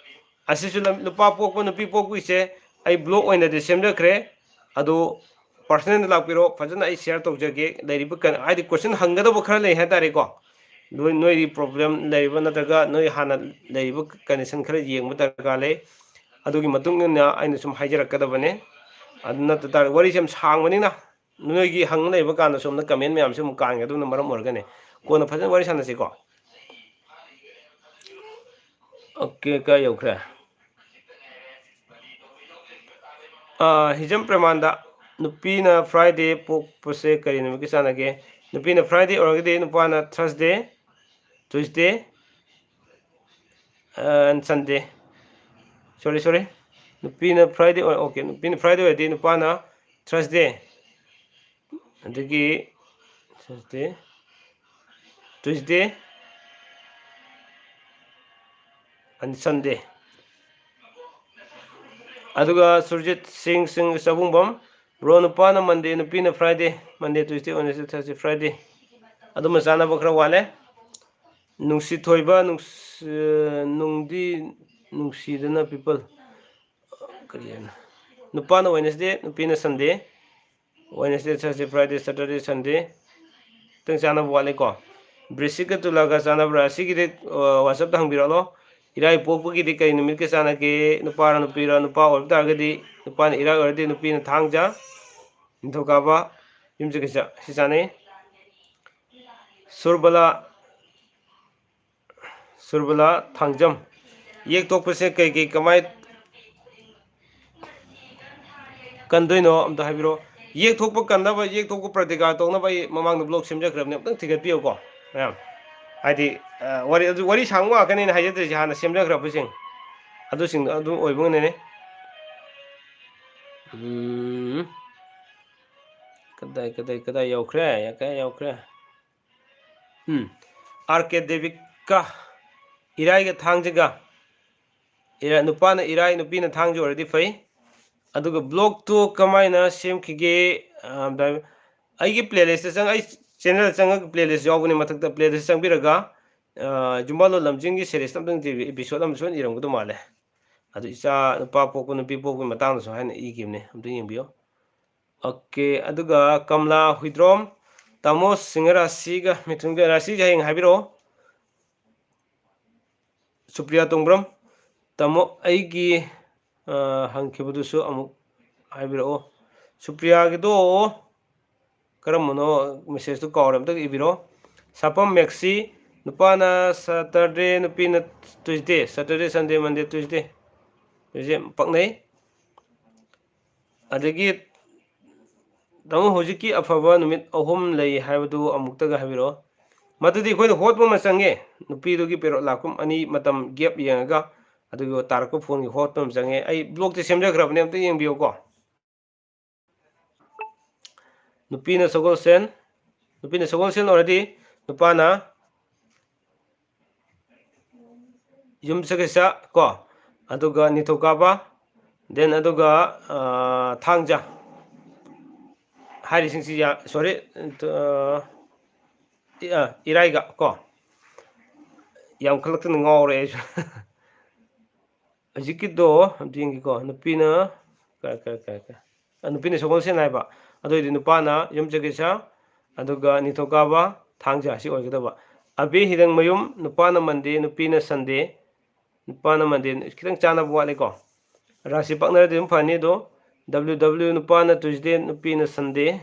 ꯑꯁꯤꯁꯨ ꯂꯝ-, ꯅꯨꯄꯥ ꯄꯣꯛꯄ, ꯅꯨꯄꯤ ꯄꯣꯛꯄꯒꯤꯁꯦ ꯑꯩ ꯕ꯭ꯂꯣꯛ ꯑꯣꯏꯅꯗꯤ ꯁꯦꯝꯖꯈ꯭ꯔꯦ꯫ ꯑꯗꯨ ꯄꯔꯁꯅꯦꯜꯗ ꯂꯥꯛꯄꯤꯔꯣ, ꯐꯖꯅ ꯑꯩ ꯁꯤꯌꯔ ꯇꯧꯖꯒꯦ꯫ ꯂꯩꯔꯤꯕ ꯀꯟ-, ꯍꯥꯏꯗꯤ ꯀꯣꯏꯁꯟ ꯍꯪꯒꯗꯕ ꯈꯔ ꯂꯩ ꯍꯥꯏꯇꯥꯔꯦꯀꯣ꯫ ꯅꯣꯏ, ꯅꯣꯏꯒꯤ ꯄ꯭ꯔꯣꯕ꯭ꯂꯦꯝ ꯂꯩꯔꯤꯕ ꯅꯠꯇ꯭ꯔꯒ ꯅꯣꯏ ꯍꯥꯟꯅ ꯂꯩꯔꯤꯕ ꯀꯟꯗꯤꯁꯟ ꯈꯔ ꯌꯦꯡꯕ ꯗꯔꯀꯥꯔ ꯂꯩ꯫ ꯑꯗꯨꯒꯤ ꯃꯇꯨꯡ ꯏꯟꯅ ꯑꯩꯅ ꯁꯨꯝ ꯍꯥꯏꯖꯔꯛꯀꯗꯕꯅꯦ꯫ ꯑꯗꯨ ꯅꯠꯇ ꯇꯥꯔꯗꯤ ꯋꯥꯔꯤꯁꯦ ꯌꯥꯝ ꯁꯥꯡꯕꯅꯤꯅ ꯅꯣꯏꯒꯤ ꯍꯪ ꯂꯩꯕ ꯀꯥꯟꯗ ꯁꯣꯝꯗ ꯀꯃꯦꯟ ꯃꯌꯥꯝꯁꯦ ꯑꯃꯨꯛ ꯀꯥꯟꯒꯗꯕꯅ ꯃꯔꯝ ꯑꯣꯏꯔꯒꯅꯦ꯫ ꯀꯣꯟꯅ ꯐꯖꯅ ꯋꯥꯔꯤ ꯁꯥꯟꯅꯁꯤꯀꯣ꯫ ꯑꯣꯀꯦ, ꯀꯥꯏ ꯌꯧꯈ꯭ꯔꯦ? ꯑꯥ, ꯍꯤꯖꯝ ꯄ꯭ꯔꯦꯃꯥꯟꯗ, ꯅꯨꯄꯤꯅ ꯐ꯭ꯔꯥꯏꯗꯦ ꯄꯣꯛꯄꯁꯦ ꯀꯔꯤ ꯅꯨꯃꯤꯠꯀ ꯆꯥꯟꯅꯒꯦ? ꯅꯨꯄꯤꯅ ꯐ꯭ꯔꯥꯏꯗꯦ ꯑꯣꯏꯔꯒꯗꯤ ꯅꯨꯄꯥꯅ ꯊꯔꯁꯗꯦ, ꯇ꯭ꯌꯨꯁꯗꯦ, ꯑꯦꯟ ꯁꯟꯗꯦ꯫ ꯁꯣꯔꯤ, ꯁꯣꯔꯤ꯫ ꯅꯨꯄꯤꯅ ꯐ꯭ꯔꯥꯏꯗꯦ ꯑꯣꯏ-, ꯑꯣꯀꯦ, ꯅꯨꯄꯤꯅ ꯐ꯭ꯔꯥꯏꯗꯦ ꯑꯣꯏꯔꯗꯤ ꯅꯨꯄꯥꯅ ꯊꯔꯁꯗꯦ, ꯑꯗꯒꯤ ꯊꯔꯁꯗꯦ, ꯇ꯭ꯌꯨꯁꯗꯦ, ꯑꯦꯟ ꯁꯟꯗꯦ꯫ ꯑꯗꯨꯒ ꯁꯨꯔꯖꯤꯠ ꯁꯤꯡ, ꯁꯤꯡ ꯆꯥꯕꯨꯡꯕꯝ, ꯕ꯭ꯔꯣ, ꯅꯨꯄꯥꯅ ꯃꯟꯗꯦ, ꯅꯨꯄꯤꯅ ꯐ꯭ꯔꯥꯏꯗꯦ, ꯃꯟꯗꯦ, ꯇ꯭ꯌꯨꯁꯗꯦ, ꯋꯦꯅꯁꯗꯦ, ꯊꯔꯁꯗꯦ, ꯐ꯭ꯔꯥꯏꯗꯦ꯫ ꯑꯗꯨꯃ ꯆꯥꯅꯕ ꯈꯔ ꯋꯥꯠꯂꯦ꯫ ꯅꯨꯡꯁꯤꯊꯣꯏꯕ, ꯅꯨꯡꯁꯤ-, ꯅꯨꯡꯗꯤ ꯅꯨꯡꯁꯤꯗꯅ ꯄꯤꯄꯜ꯫ ꯀꯔꯤ ꯍꯥꯏꯅꯣ? ꯅꯨꯄꯥꯅ ꯋꯦꯅꯁꯗꯦ, ꯅꯨꯄꯤꯅ ꯁꯟꯗꯦ꯫ ꯋꯦꯅꯁꯗꯦ, ꯊꯔꯁꯗꯦ, ꯐ꯭ꯔꯥꯏꯗꯦ, ꯁꯇꯔꯗꯦ, ꯁꯟꯗꯦ꯫ ꯈꯤꯇꯪ ꯆꯥꯅꯕ ꯋꯥꯠꯂꯤꯀꯣ꯫ ꯕ꯭ꯔꯤꯁꯤꯛꯀ ꯇꯨꯂꯥꯒ ꯆꯥꯅꯕ꯭ꯔꯥ? ꯑꯁꯤꯒꯤꯗꯤ, ꯑ, ꯋꯥꯆꯞꯇ ꯍꯪꯕꯤꯔꯛꯂꯣ꯫ ꯏꯔꯥꯏ ꯄꯣꯛꯄꯒꯤꯗꯤ ꯀꯔꯤ ꯅꯨꯃꯤꯠꯀ ꯆꯥꯟꯅꯒꯦ? ꯅꯨꯄꯥꯔ ꯅꯨꯄꯤꯔ? ꯅꯨꯄꯥ ꯑꯣꯏꯕ ꯇꯥꯔꯒꯗꯤ ꯅꯨꯄꯥꯅ ꯏꯔꯥꯏ ꯑꯣꯏꯔꯗꯤ ꯅꯨꯄꯤꯅ ꯊꯥꯡꯖ, ꯅꯤꯡꯊꯧꯀꯥꯕ, ꯌꯨꯝꯁꯀꯩꯁ ꯁꯤ ꯆꯥꯟꯅꯩ꯫ ꯁꯨꯔꯕꯂꯥ, ꯁꯨꯔꯕꯂꯥ ꯊꯥꯡꯖꯝ꯫ ꯌꯦꯛ ꯊꯣꯛꯄꯁꯦ ꯀꯩ ꯀꯩ ꯀꯃꯥꯏ ꯀꯟꯗꯣꯏꯅꯣ ꯑꯝꯇ ꯍꯥꯏꯕꯤꯔꯛꯑꯣ꯫ ꯌꯦꯛ ꯊꯣꯛꯄ ꯀꯟꯅꯕ, ꯌꯦꯛ ꯊꯣꯛꯄ ꯄ꯭ꯔꯇꯤꯀꯥꯔ ꯇꯧꯅꯕ ꯑꯩ ꯃꯃꯥꯡꯗ ꯕ꯭ꯂꯣꯛ ꯁꯦꯝꯖꯈ꯭ꯔꯕꯅꯦ, ꯑꯝꯇꯪ ꯊꯤꯒꯠꯄꯤꯌꯨꯀꯣ ꯃꯌꯥꯝ꯫ ꯍꯥꯏꯗꯤ, ꯑ, ꯋꯥꯔꯤ, ꯑꯗꯨ ꯋꯥꯔꯤ ꯁꯥꯡꯕ ꯉꯥꯛꯇꯅꯦ ꯑꯩꯅ ꯍꯥꯏꯖꯗꯣꯏꯁꯦ, ꯍꯥꯟꯅ ꯁꯦꯝꯖꯈ꯭ꯔꯕꯁꯤꯡ ꯑꯗꯨꯁꯤꯡꯗꯣ ꯑꯗꯨꯝ ꯑꯣꯏꯕꯅꯅꯦ꯫ ꯎꯝ, ꯀꯗꯥꯏ, ꯀꯗꯥꯏ, ꯀꯗꯥꯏ ꯌꯧꯈ꯭ꯔꯦ? ꯀꯗꯥꯏ ꯌꯧꯈ꯭ꯔꯦ? ꯎꯝ, ꯑꯥꯔ ꯀꯦ ꯗꯦꯕꯤꯀꯥ, ꯏꯔꯥꯏꯒ ꯊꯥꯡꯖꯒ, ꯏꯔꯥꯏ, ꯅꯨꯄꯥꯅ ꯏꯔꯥꯏ, ꯅꯨꯄꯤꯅ ꯊꯥꯡꯖ ꯑꯣꯏꯔꯗꯤ ꯐꯩ꯫ ꯑꯗꯨꯒ ꯕ꯭ꯂꯣꯛꯇꯨ ꯀꯃꯥꯏꯅ ꯁꯦꯝꯈꯤꯒꯦ? ꯑ, ꯑꯩꯒꯤ ꯄ꯭ꯂꯦꯂꯤꯁꯇ ꯆꯪ-, ꯑꯩ ꯆꯦꯅꯦꯜꯗ ꯆꯪꯉꯒ ꯄ꯭ꯂꯦꯂꯤꯁ ꯌꯥꯎꯕꯅꯤ, ꯃꯊꯛꯇ ꯄ꯭ꯂꯦꯂꯤꯁ ꯆꯪꯕꯤꯔꯒ, ꯑ, ꯌꯨꯝꯕꯥꯂꯣꯟ ꯂꯝꯖꯤꯡꯒꯤ ꯁꯦꯔꯤꯁ ꯑꯝꯇꯪ ꯌꯦꯡꯕꯤꯌꯨ, ꯑꯦꯄꯤꯁꯣꯗ ꯑꯃ ꯁꯣꯏꯅ ꯏꯔꯝꯒꯗꯧ ꯃꯥꯜꯂꯦ꯫ ꯑꯗꯨ ꯏꯆꯥ ꯅꯨꯄꯥ ꯄꯣꯛꯄ, ꯅꯨꯄꯤ ꯄꯣꯛꯄꯒꯤ ꯃꯇꯥꯡꯗꯁꯨ ꯍꯥꯏꯅ ꯏꯈꯤꯕꯅꯦ, ꯑꯝꯇ ꯌꯦꯡꯕꯤꯌꯨ꯫ ꯑꯣꯀꯦ, ꯑꯗꯨꯒ ꯀꯃꯂꯥ ꯍꯨꯏꯗ꯭ꯔꯣꯝ, ꯇꯥꯃꯣ ꯁꯤꯡꯍ ꯔꯥꯁꯤꯒ ꯃꯤꯊꯨꯟꯒ, ꯔꯥꯁꯤꯁꯦ ꯍꯌꯦꯡ ꯍꯥꯏꯕꯤꯔꯛꯑꯣ꯫ ꯁꯨꯄ꯭ꯔꯤꯌꯥ ꯇꯣꯡꯕ꯭ꯔꯝ, ꯇꯥꯃꯣ ꯑꯩꯒꯤ, ꯑ, ꯍꯪꯈꯤꯕꯗꯨꯁꯨ ꯑꯃꯨꯛ ꯍꯥꯏꯕꯤꯔꯛꯑꯣ꯫ ꯁꯨꯄ꯭ꯔꯤꯌꯥꯒꯤꯗꯣ ꯀꯔꯝꯕꯅꯣ? ꯃꯦꯁꯦꯖꯇꯨ ꯀꯥꯎꯔꯦ, ꯑꯝꯇ ꯏꯕꯤꯔꯣ꯫ ꯁꯥꯄꯝ ꯃꯦꯛꯁꯤ, ꯅꯨꯄꯥꯅ ꯁꯇꯔꯗꯦ, ꯅꯨꯄꯤꯅ ꯇ꯭ꯌꯨꯁꯗꯦ, ꯁꯇꯔꯗꯦ, ꯁꯟꯗꯦ, ꯃꯟꯗꯦ, ꯇ꯭ꯌꯨꯁꯗꯦ꯫ ꯇ꯭ꯌꯨꯁꯗꯦ ꯄꯛꯅꯩ꯫ ꯑꯗꯒꯤ ꯇꯥꯃꯣ, ꯍꯧꯖꯤꯛꯀꯤ ꯑꯐꯕ ꯅꯨꯃꯤꯠ ꯑꯍꯨꯝ ꯂꯩ ꯍꯥꯏꯕꯗꯨ ꯑꯃꯨꯛꯇꯒ ꯍꯥꯏꯕꯤꯔꯛꯑꯣ꯫ ꯃꯗꯨꯗꯤ ꯑꯩꯈꯣꯏꯅ ꯍꯣꯠꯄ ꯑꯃ ꯆꯪꯉꯦ, ꯅꯨꯄꯤꯗꯨꯒꯤ ꯄꯦꯔꯣꯠ ꯂꯥꯛꯄ ꯑꯅꯤ ꯃꯇꯝ ꯒꯦꯞ ꯌꯦꯡꯉꯒ, ꯑꯗꯨꯒ ꯇꯥꯔꯛꯄ ꯐꯣꯟꯒꯤ ꯍꯣꯠꯄ ꯑꯃ ꯆꯪꯉꯦ꯫ ꯑꯩ ꯕ꯭ꯂꯣꯛꯇꯤ ꯁꯦꯝꯖꯈ꯭ꯔꯕꯅꯦ, ꯑꯝꯇ ꯌꯦꯡꯕꯤꯌꯨꯀꯣ꯫ ꯅꯨꯄꯤꯅ ꯁꯒꯣꯜꯁꯦꯟ, ꯅꯨꯄꯤꯅ ꯁꯒꯣꯜꯁꯦꯟ ꯑꯣꯏꯔꯗꯤ ꯅꯨꯄꯥꯅ ꯌꯨꯝꯁꯀꯩꯁ ꯀꯣ, ꯑꯗꯨꯒ ꯅꯤꯡꯊꯧꯀꯥꯕ, then ꯑꯗꯨꯒ, ꯑ, ꯊꯥꯡꯖ ꯍꯥꯏꯔꯤꯁꯤꯡꯁꯤ ꯌꯥ-, sorry, ꯑ, ꯏ-, ꯑ, ꯏꯔꯥꯏꯒ ꯀꯣ, ꯌꯥꯝꯈꯠꯂꯛꯇꯅ ꯉꯥꯎꯔꯦ ꯑꯩꯁꯨ꯫ ꯍꯧꯖꯤꯛꯀꯤꯗꯣ ꯑꯝꯇ ꯌꯦꯡꯒꯦꯀꯣ, ꯅꯨꯄꯤꯅ ꯀ-, ꯀ-, ꯀ-, ꯀ-, ꯑ, ꯅꯨꯄꯤꯅ ꯁꯒꯣꯜꯁꯦꯟ ꯍꯥꯏꯕ, ꯑꯗꯨ ꯑꯣꯏꯔꯗꯤ ꯅꯨꯄꯥꯅ ꯌꯨꯝꯁꯀꯩꯁ, ꯑꯗꯨꯒ ꯅꯤꯡꯊꯧꯀꯥꯕ, ꯊꯥꯡꯖ ꯑꯁꯤ ꯑꯣꯏꯒꯗꯕ꯫ ꯑꯕꯦ ꯍꯤꯔꯪꯃꯌꯨꯝ, ꯅꯨꯄꯥꯅ ꯃꯟꯗꯦ, ꯅꯨꯄꯤꯅ ꯁꯟꯗꯦ, ꯅꯨꯄꯥꯅ Monday, ꯈꯤꯇꯪ ꯆꯥꯟꯅꯕ ꯋꯥꯠꯂꯤꯀꯣ꯫ ꯔꯥꯁꯤ ꯄꯥꯛꯅꯔꯗꯤ ꯑꯗꯨꯝ ꯐꯅꯤ꯫ ꯑꯗꯣ W W ꯅꯨꯄꯥꯅ Tuesday, ꯅꯨꯄꯤꯅ Sunday,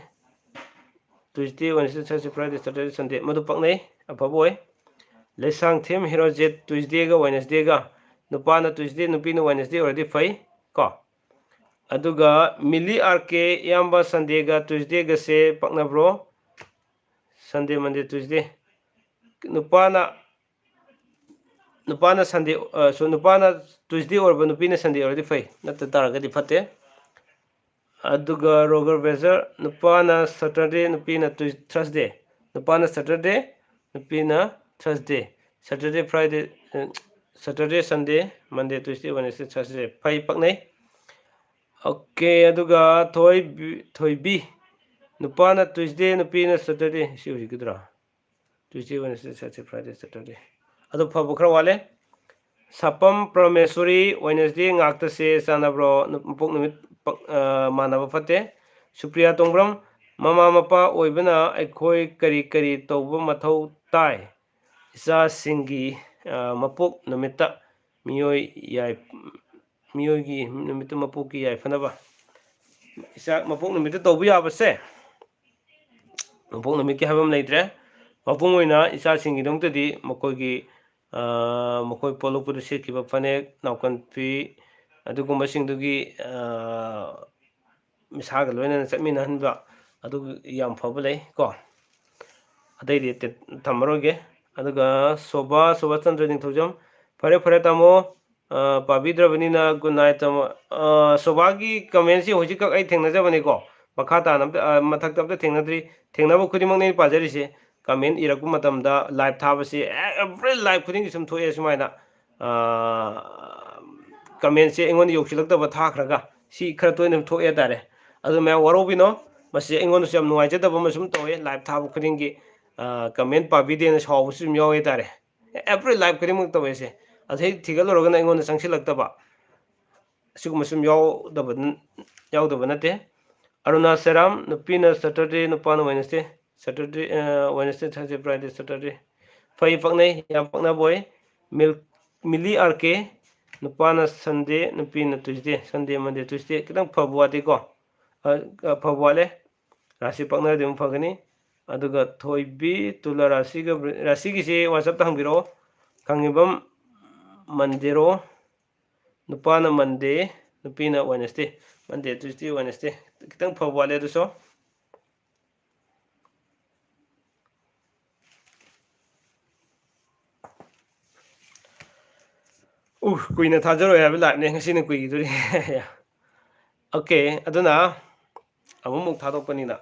Tuesday, Wednesday, Thursday, Friday, Saturday, Sunday, ꯃꯗꯨ ꯄꯛꯅꯩ, ꯑꯐꯕ ꯑꯣꯏ꯫ ꯂꯩꯁꯥꯡꯊꯦꯝ ꯍꯦꯔꯣꯖꯦꯠ Tuesdayꯒ Wednesdayꯒ, ꯅꯨꯄꯥꯅ Tuesday, ꯅꯨꯄꯤꯅ Wednesday ꯑꯣꯏꯔꯗꯤ ꯐꯩ ꯀꯣ꯫ ꯑꯗꯨꯒ ꯃꯤꯂꯤ R K, ꯏꯌꯥꯝꯕ, Sundayꯒ Tuesdayꯒꯁꯦ ꯄꯛꯅꯕ꯭ꯔꯣ? Sunday, Monday, Tuesday꯫ ꯅꯨꯄꯥꯅ, ꯅꯨꯄꯥꯅ Sunday, ꯑ, so ꯅꯨꯄꯥꯅ Tuesday ꯑꯣꯏꯔꯕ, ꯅꯨꯄꯤꯅ Sunday ꯑꯣꯏꯔꯗꯤ ꯐꯩ, ꯅꯠꯇ ꯇꯥꯔꯒꯗꯤ ꯐꯠꯇꯦ꯫ ꯑꯗꯨꯒ ꯔꯣꯒꯔ ꯕꯦꯖꯔ, ꯅꯨꯄꯥꯅ Saturday, ꯅꯨꯄꯤꯅ Tui-, Thursday꯫ ꯅꯨꯄꯥꯅ Saturday, ꯅꯨꯄꯤꯅ Thursday꯫ Saturday, Friday, ꯑ, Saturday, Sunday, Monday, Tuesday, Wednesday, Thursday꯫ ꯐꯩ, ꯄꯛꯅꯩ꯫ Okay, ꯑꯗꯨꯒ ꯊꯣꯏꯕꯤ, ꯊꯣꯏꯕꯤ, ꯅꯨꯄꯥꯅ Tuesday, ꯅꯨꯄꯤꯅ Saturday꯫ ꯁꯤ ꯍꯧꯖꯤꯛꯀꯤꯗꯨꯔꯣ? Tuesday, Wednesday, Thursday, Friday, Saturday꯫ ꯑꯗꯨ ꯐꯕ ꯈꯔ ꯋꯥꯠꯂꯦ꯫ ꯁꯥꯄꯝ ꯄ꯭ꯔꯃꯦꯁꯣꯔꯤ, Wednesday ꯉꯥꯛꯇꯁꯦ ꯆꯥꯟꯅꯕ꯭ꯔꯣ? ꯅꯨ-, ꯃꯄꯣꯛ ꯅꯨꯃꯤꯠ ꯄꯛ-, ꯑ, ꯃꯥꯟꯅꯕ ꯐꯠꯇꯦ꯫ ꯁꯨꯄ꯭ꯔꯤꯌꯥ ꯇꯣꯡꯕ꯭ꯔꯝ, ꯃꯃꯥ ꯃꯄꯥ ꯑꯣꯏꯕꯅ ꯑꯩꯈꯣꯏ ꯀꯔꯤ ꯀꯔꯤ ꯇꯧꯕ ꯃꯊꯧ ꯇꯥꯏ? ꯏꯆꯥꯁꯤꯡꯒꯤ, ꯑ, ꯃꯄꯣꯛ ꯅꯨꯃꯤꯠꯇ ꯃꯤꯑꯣꯏ ꯌꯥꯏ-, ꯃꯤꯑꯣꯏꯒꯤ ꯅꯨꯃꯤꯠꯇ ꯃꯄꯣꯛꯀꯤ ꯌꯥꯏꯐꯅꯕ꯫ ꯏꯆꯥ ꯃꯄꯣꯛ ꯅꯨꯃꯤꯠꯇ ꯇꯧꯕ ꯌꯥꯕꯁꯦ, ꯃꯄꯣꯛ ꯅꯨꯃꯤꯠꯀꯤ ꯍꯥꯏꯕ ꯑꯃ ꯂꯩꯇ꯭ꯔꯦ꯫ ꯃꯄꯨꯡ ꯑꯣꯏꯅ ꯏꯆꯥꯁꯤꯡꯒꯤꯗꯃꯛꯇꯗꯤ ꯃꯈꯣꯏꯒꯤ, ꯑ, ꯃꯈꯣꯏ ꯄꯣꯛꯂꯛꯄꯗ ꯁꯦꯠꯈꯤꯕ ꯐꯅꯦꯛ, ꯅꯥꯎꯀꯟ ꯐꯤ, ꯑꯗꯨꯒꯨꯝꯕꯁꯤꯡꯗꯨꯒꯤ, ꯑ, ꯃꯤꯁꯥꯒ ꯂꯣꯏꯅꯅ ꯆꯠꯃꯤꯟꯅꯍꯟꯕ, ꯑꯗꯨ ꯌꯥꯝ ꯐꯕ ꯂꯩ ꯀꯣ꯫ ꯑꯇꯩꯗꯤ ꯇꯦ-, ꯊꯝꯃꯔꯣꯏꯒꯦ꯫ ꯑꯗꯨꯒ ꯁꯣꯚꯥ, ꯁꯣꯚꯥ ꯆꯟꯗ꯭ꯔ ꯅꯤꯡꯊꯧꯖꯝ, ꯐꯔꯦ, ꯐꯔꯦ, ꯇꯥꯃꯣ, ꯑ, ꯄꯥꯕꯤꯗ꯭ꯔꯕꯅꯤꯅ good night, ꯇꯥꯃꯣ꯫ ꯑ, ꯁꯣꯚꯥꯒꯤ comment-ꯁꯤ ꯍꯧꯖꯤꯛꯈꯛ ꯑꯩ ꯊꯦꯡꯅꯖꯕꯅꯤꯀꯣ꯫ ꯃꯈꯥ ꯇꯥꯅ ꯑꯝꯇ, ꯑ, ꯃꯊꯛꯇ ꯑꯝꯇ ꯊꯦꯡꯅꯗ꯭ꯔꯤ꯫ ꯊꯦꯡꯅꯕ ꯈꯨꯗꯤꯡꯃꯛꯅꯤ ꯑꯩꯅ ꯄꯥꯖꯔꯤꯁꯦ꯫ Comment ꯏꯔꯛꯄ ꯃꯇꯝꯗ live ꯊꯥꯕꯁꯤ, ꯑꯦ, every live ꯈꯨꯗꯤꯡꯒꯤ ꯁꯨꯝ ꯊꯣꯛꯑꯦ ꯁꯨꯃꯥꯏꯅ꯫ ꯑ, comment-ꯁꯦ ꯑꯩꯉꯣꯟꯗ ꯌꯧꯁꯤꯜꯂꯛꯇꯕ ꯊꯥꯈ꯭ꯔꯒ꯫ ꯁꯤ ꯈꯔ ꯇꯣꯏꯅ ꯊꯣꯛꯑꯦ ꯍꯥꯏꯇꯥꯔꯦ꯫ ꯑꯗꯨ ꯃꯌꯥꯝ ꯋꯥꯔꯧꯕꯤꯅꯣ꯫ ꯃꯁꯤ ꯑꯩꯉꯣꯟꯗꯁꯨ ꯌꯥꯝ ꯅꯨꯡꯉꯥꯏꯖꯗꯕ ꯑꯃ ꯁꯨꯝ ꯇꯧꯋꯦ, live ꯊꯥꯕ ꯈꯨꯗꯤꯡꯒꯤ, ꯑ, comment ꯄꯥꯕꯤꯗꯦꯅ ꯁꯥꯎꯕꯁꯨ ꯑꯗꯨꯝ ꯌꯥꯎꯋꯦ ꯍꯥꯏꯇꯥꯔꯦ꯫ Every live ꯈꯨꯗꯤꯡꯃꯛ ꯇꯧꯋꯦ ꯁꯦ꯫ ꯑꯗꯩ ꯊꯤꯒꯠꯂꯨꯔꯒꯅ ꯑꯩꯉꯣꯟꯗ ꯆꯪꯁꯤꯜꯂꯛꯇꯕ꯫ ꯑꯁꯤꯒꯨꯝꯕ ꯁꯨꯝ ꯌꯥꯎꯗꯕ ꯅ-, ꯌꯥꯎꯗꯕ ꯅꯠꯇꯦ꯫ ꯑꯔꯨꯅꯥ ꯁꯦꯔꯥꯝ, ꯅꯨꯄꯤꯅ Saturday, ꯅꯨꯄꯥꯅ Wednesday꯫ Saturday, ꯑ, Wednesday, Thursday, Friday, Saturday꯫ ꯐꯩ, ꯄꯛꯅꯩ, ꯌꯥꯝ ꯄꯛꯅꯕ ꯑꯣꯏ꯫ ꯃꯤꯜ-, ꯃꯤꯂꯤ ꯑꯥꯔ ꯀꯦ, ꯅꯨꯄꯥꯅ ꯁꯟꯗꯦ, ꯅꯨꯄꯤꯅ ꯇ꯭ꯌꯨꯁꯗꯦ꯫ ꯁꯟꯗꯦ, ꯃꯟꯗꯦ, ꯇ꯭ꯌꯨꯁꯗꯦ ꯈꯤꯇꯪ ꯐꯕ ꯋꯥꯠꯂꯤꯀꯣ꯫ ꯑ, ꯑ, ꯐꯕ ꯋꯥꯠꯂꯦ꯫ ꯔꯥꯁꯤ ꯄꯥꯛꯅꯔꯗꯤ ꯑꯃꯨꯛ ꯐꯒꯅꯤ꯫ ꯑꯗꯨꯒ ꯊꯣꯏꯕꯤ, ꯇꯨꯂꯥ ꯔꯥꯁꯤꯒ ꯕ꯭ꯔꯤ-, ꯔꯥꯁꯤꯒꯤꯁꯦ WhatsApp-ꯇ ꯍꯪꯕꯤꯔꯛꯑꯣ꯫ ꯈꯥꯡꯉꯦꯝꯕꯝ ꯃꯟꯗꯦꯔꯣ? ꯅꯨꯄꯥꯅ ꯃꯟꯗꯦ, ꯅꯨꯄꯤꯅ ꯋꯦꯅꯁꯗꯦ꯫ ꯃꯟꯗꯦ, ꯇ꯭ꯌꯨꯁꯗꯦ, ꯋꯦꯅꯁꯗꯦ꯫ ꯈꯤꯇꯪ ꯐꯕ ꯋꯥꯠꯂꯦ ꯑꯗꯨꯁꯨ꯫ ꯎ, ꯀꯨꯏꯅ ꯊꯥꯖꯔꯣꯏ ꯍꯥꯏꯕ live-ꯅꯦ, ꯉꯁꯤꯅ ꯀꯨꯏꯈꯤꯗꯣꯔꯤ꯫ OK, ꯑꯗꯨꯅ ꯑꯃꯨꯛꯃꯨꯛ ꯊꯥꯗꯣꯛꯄꯅꯤꯅ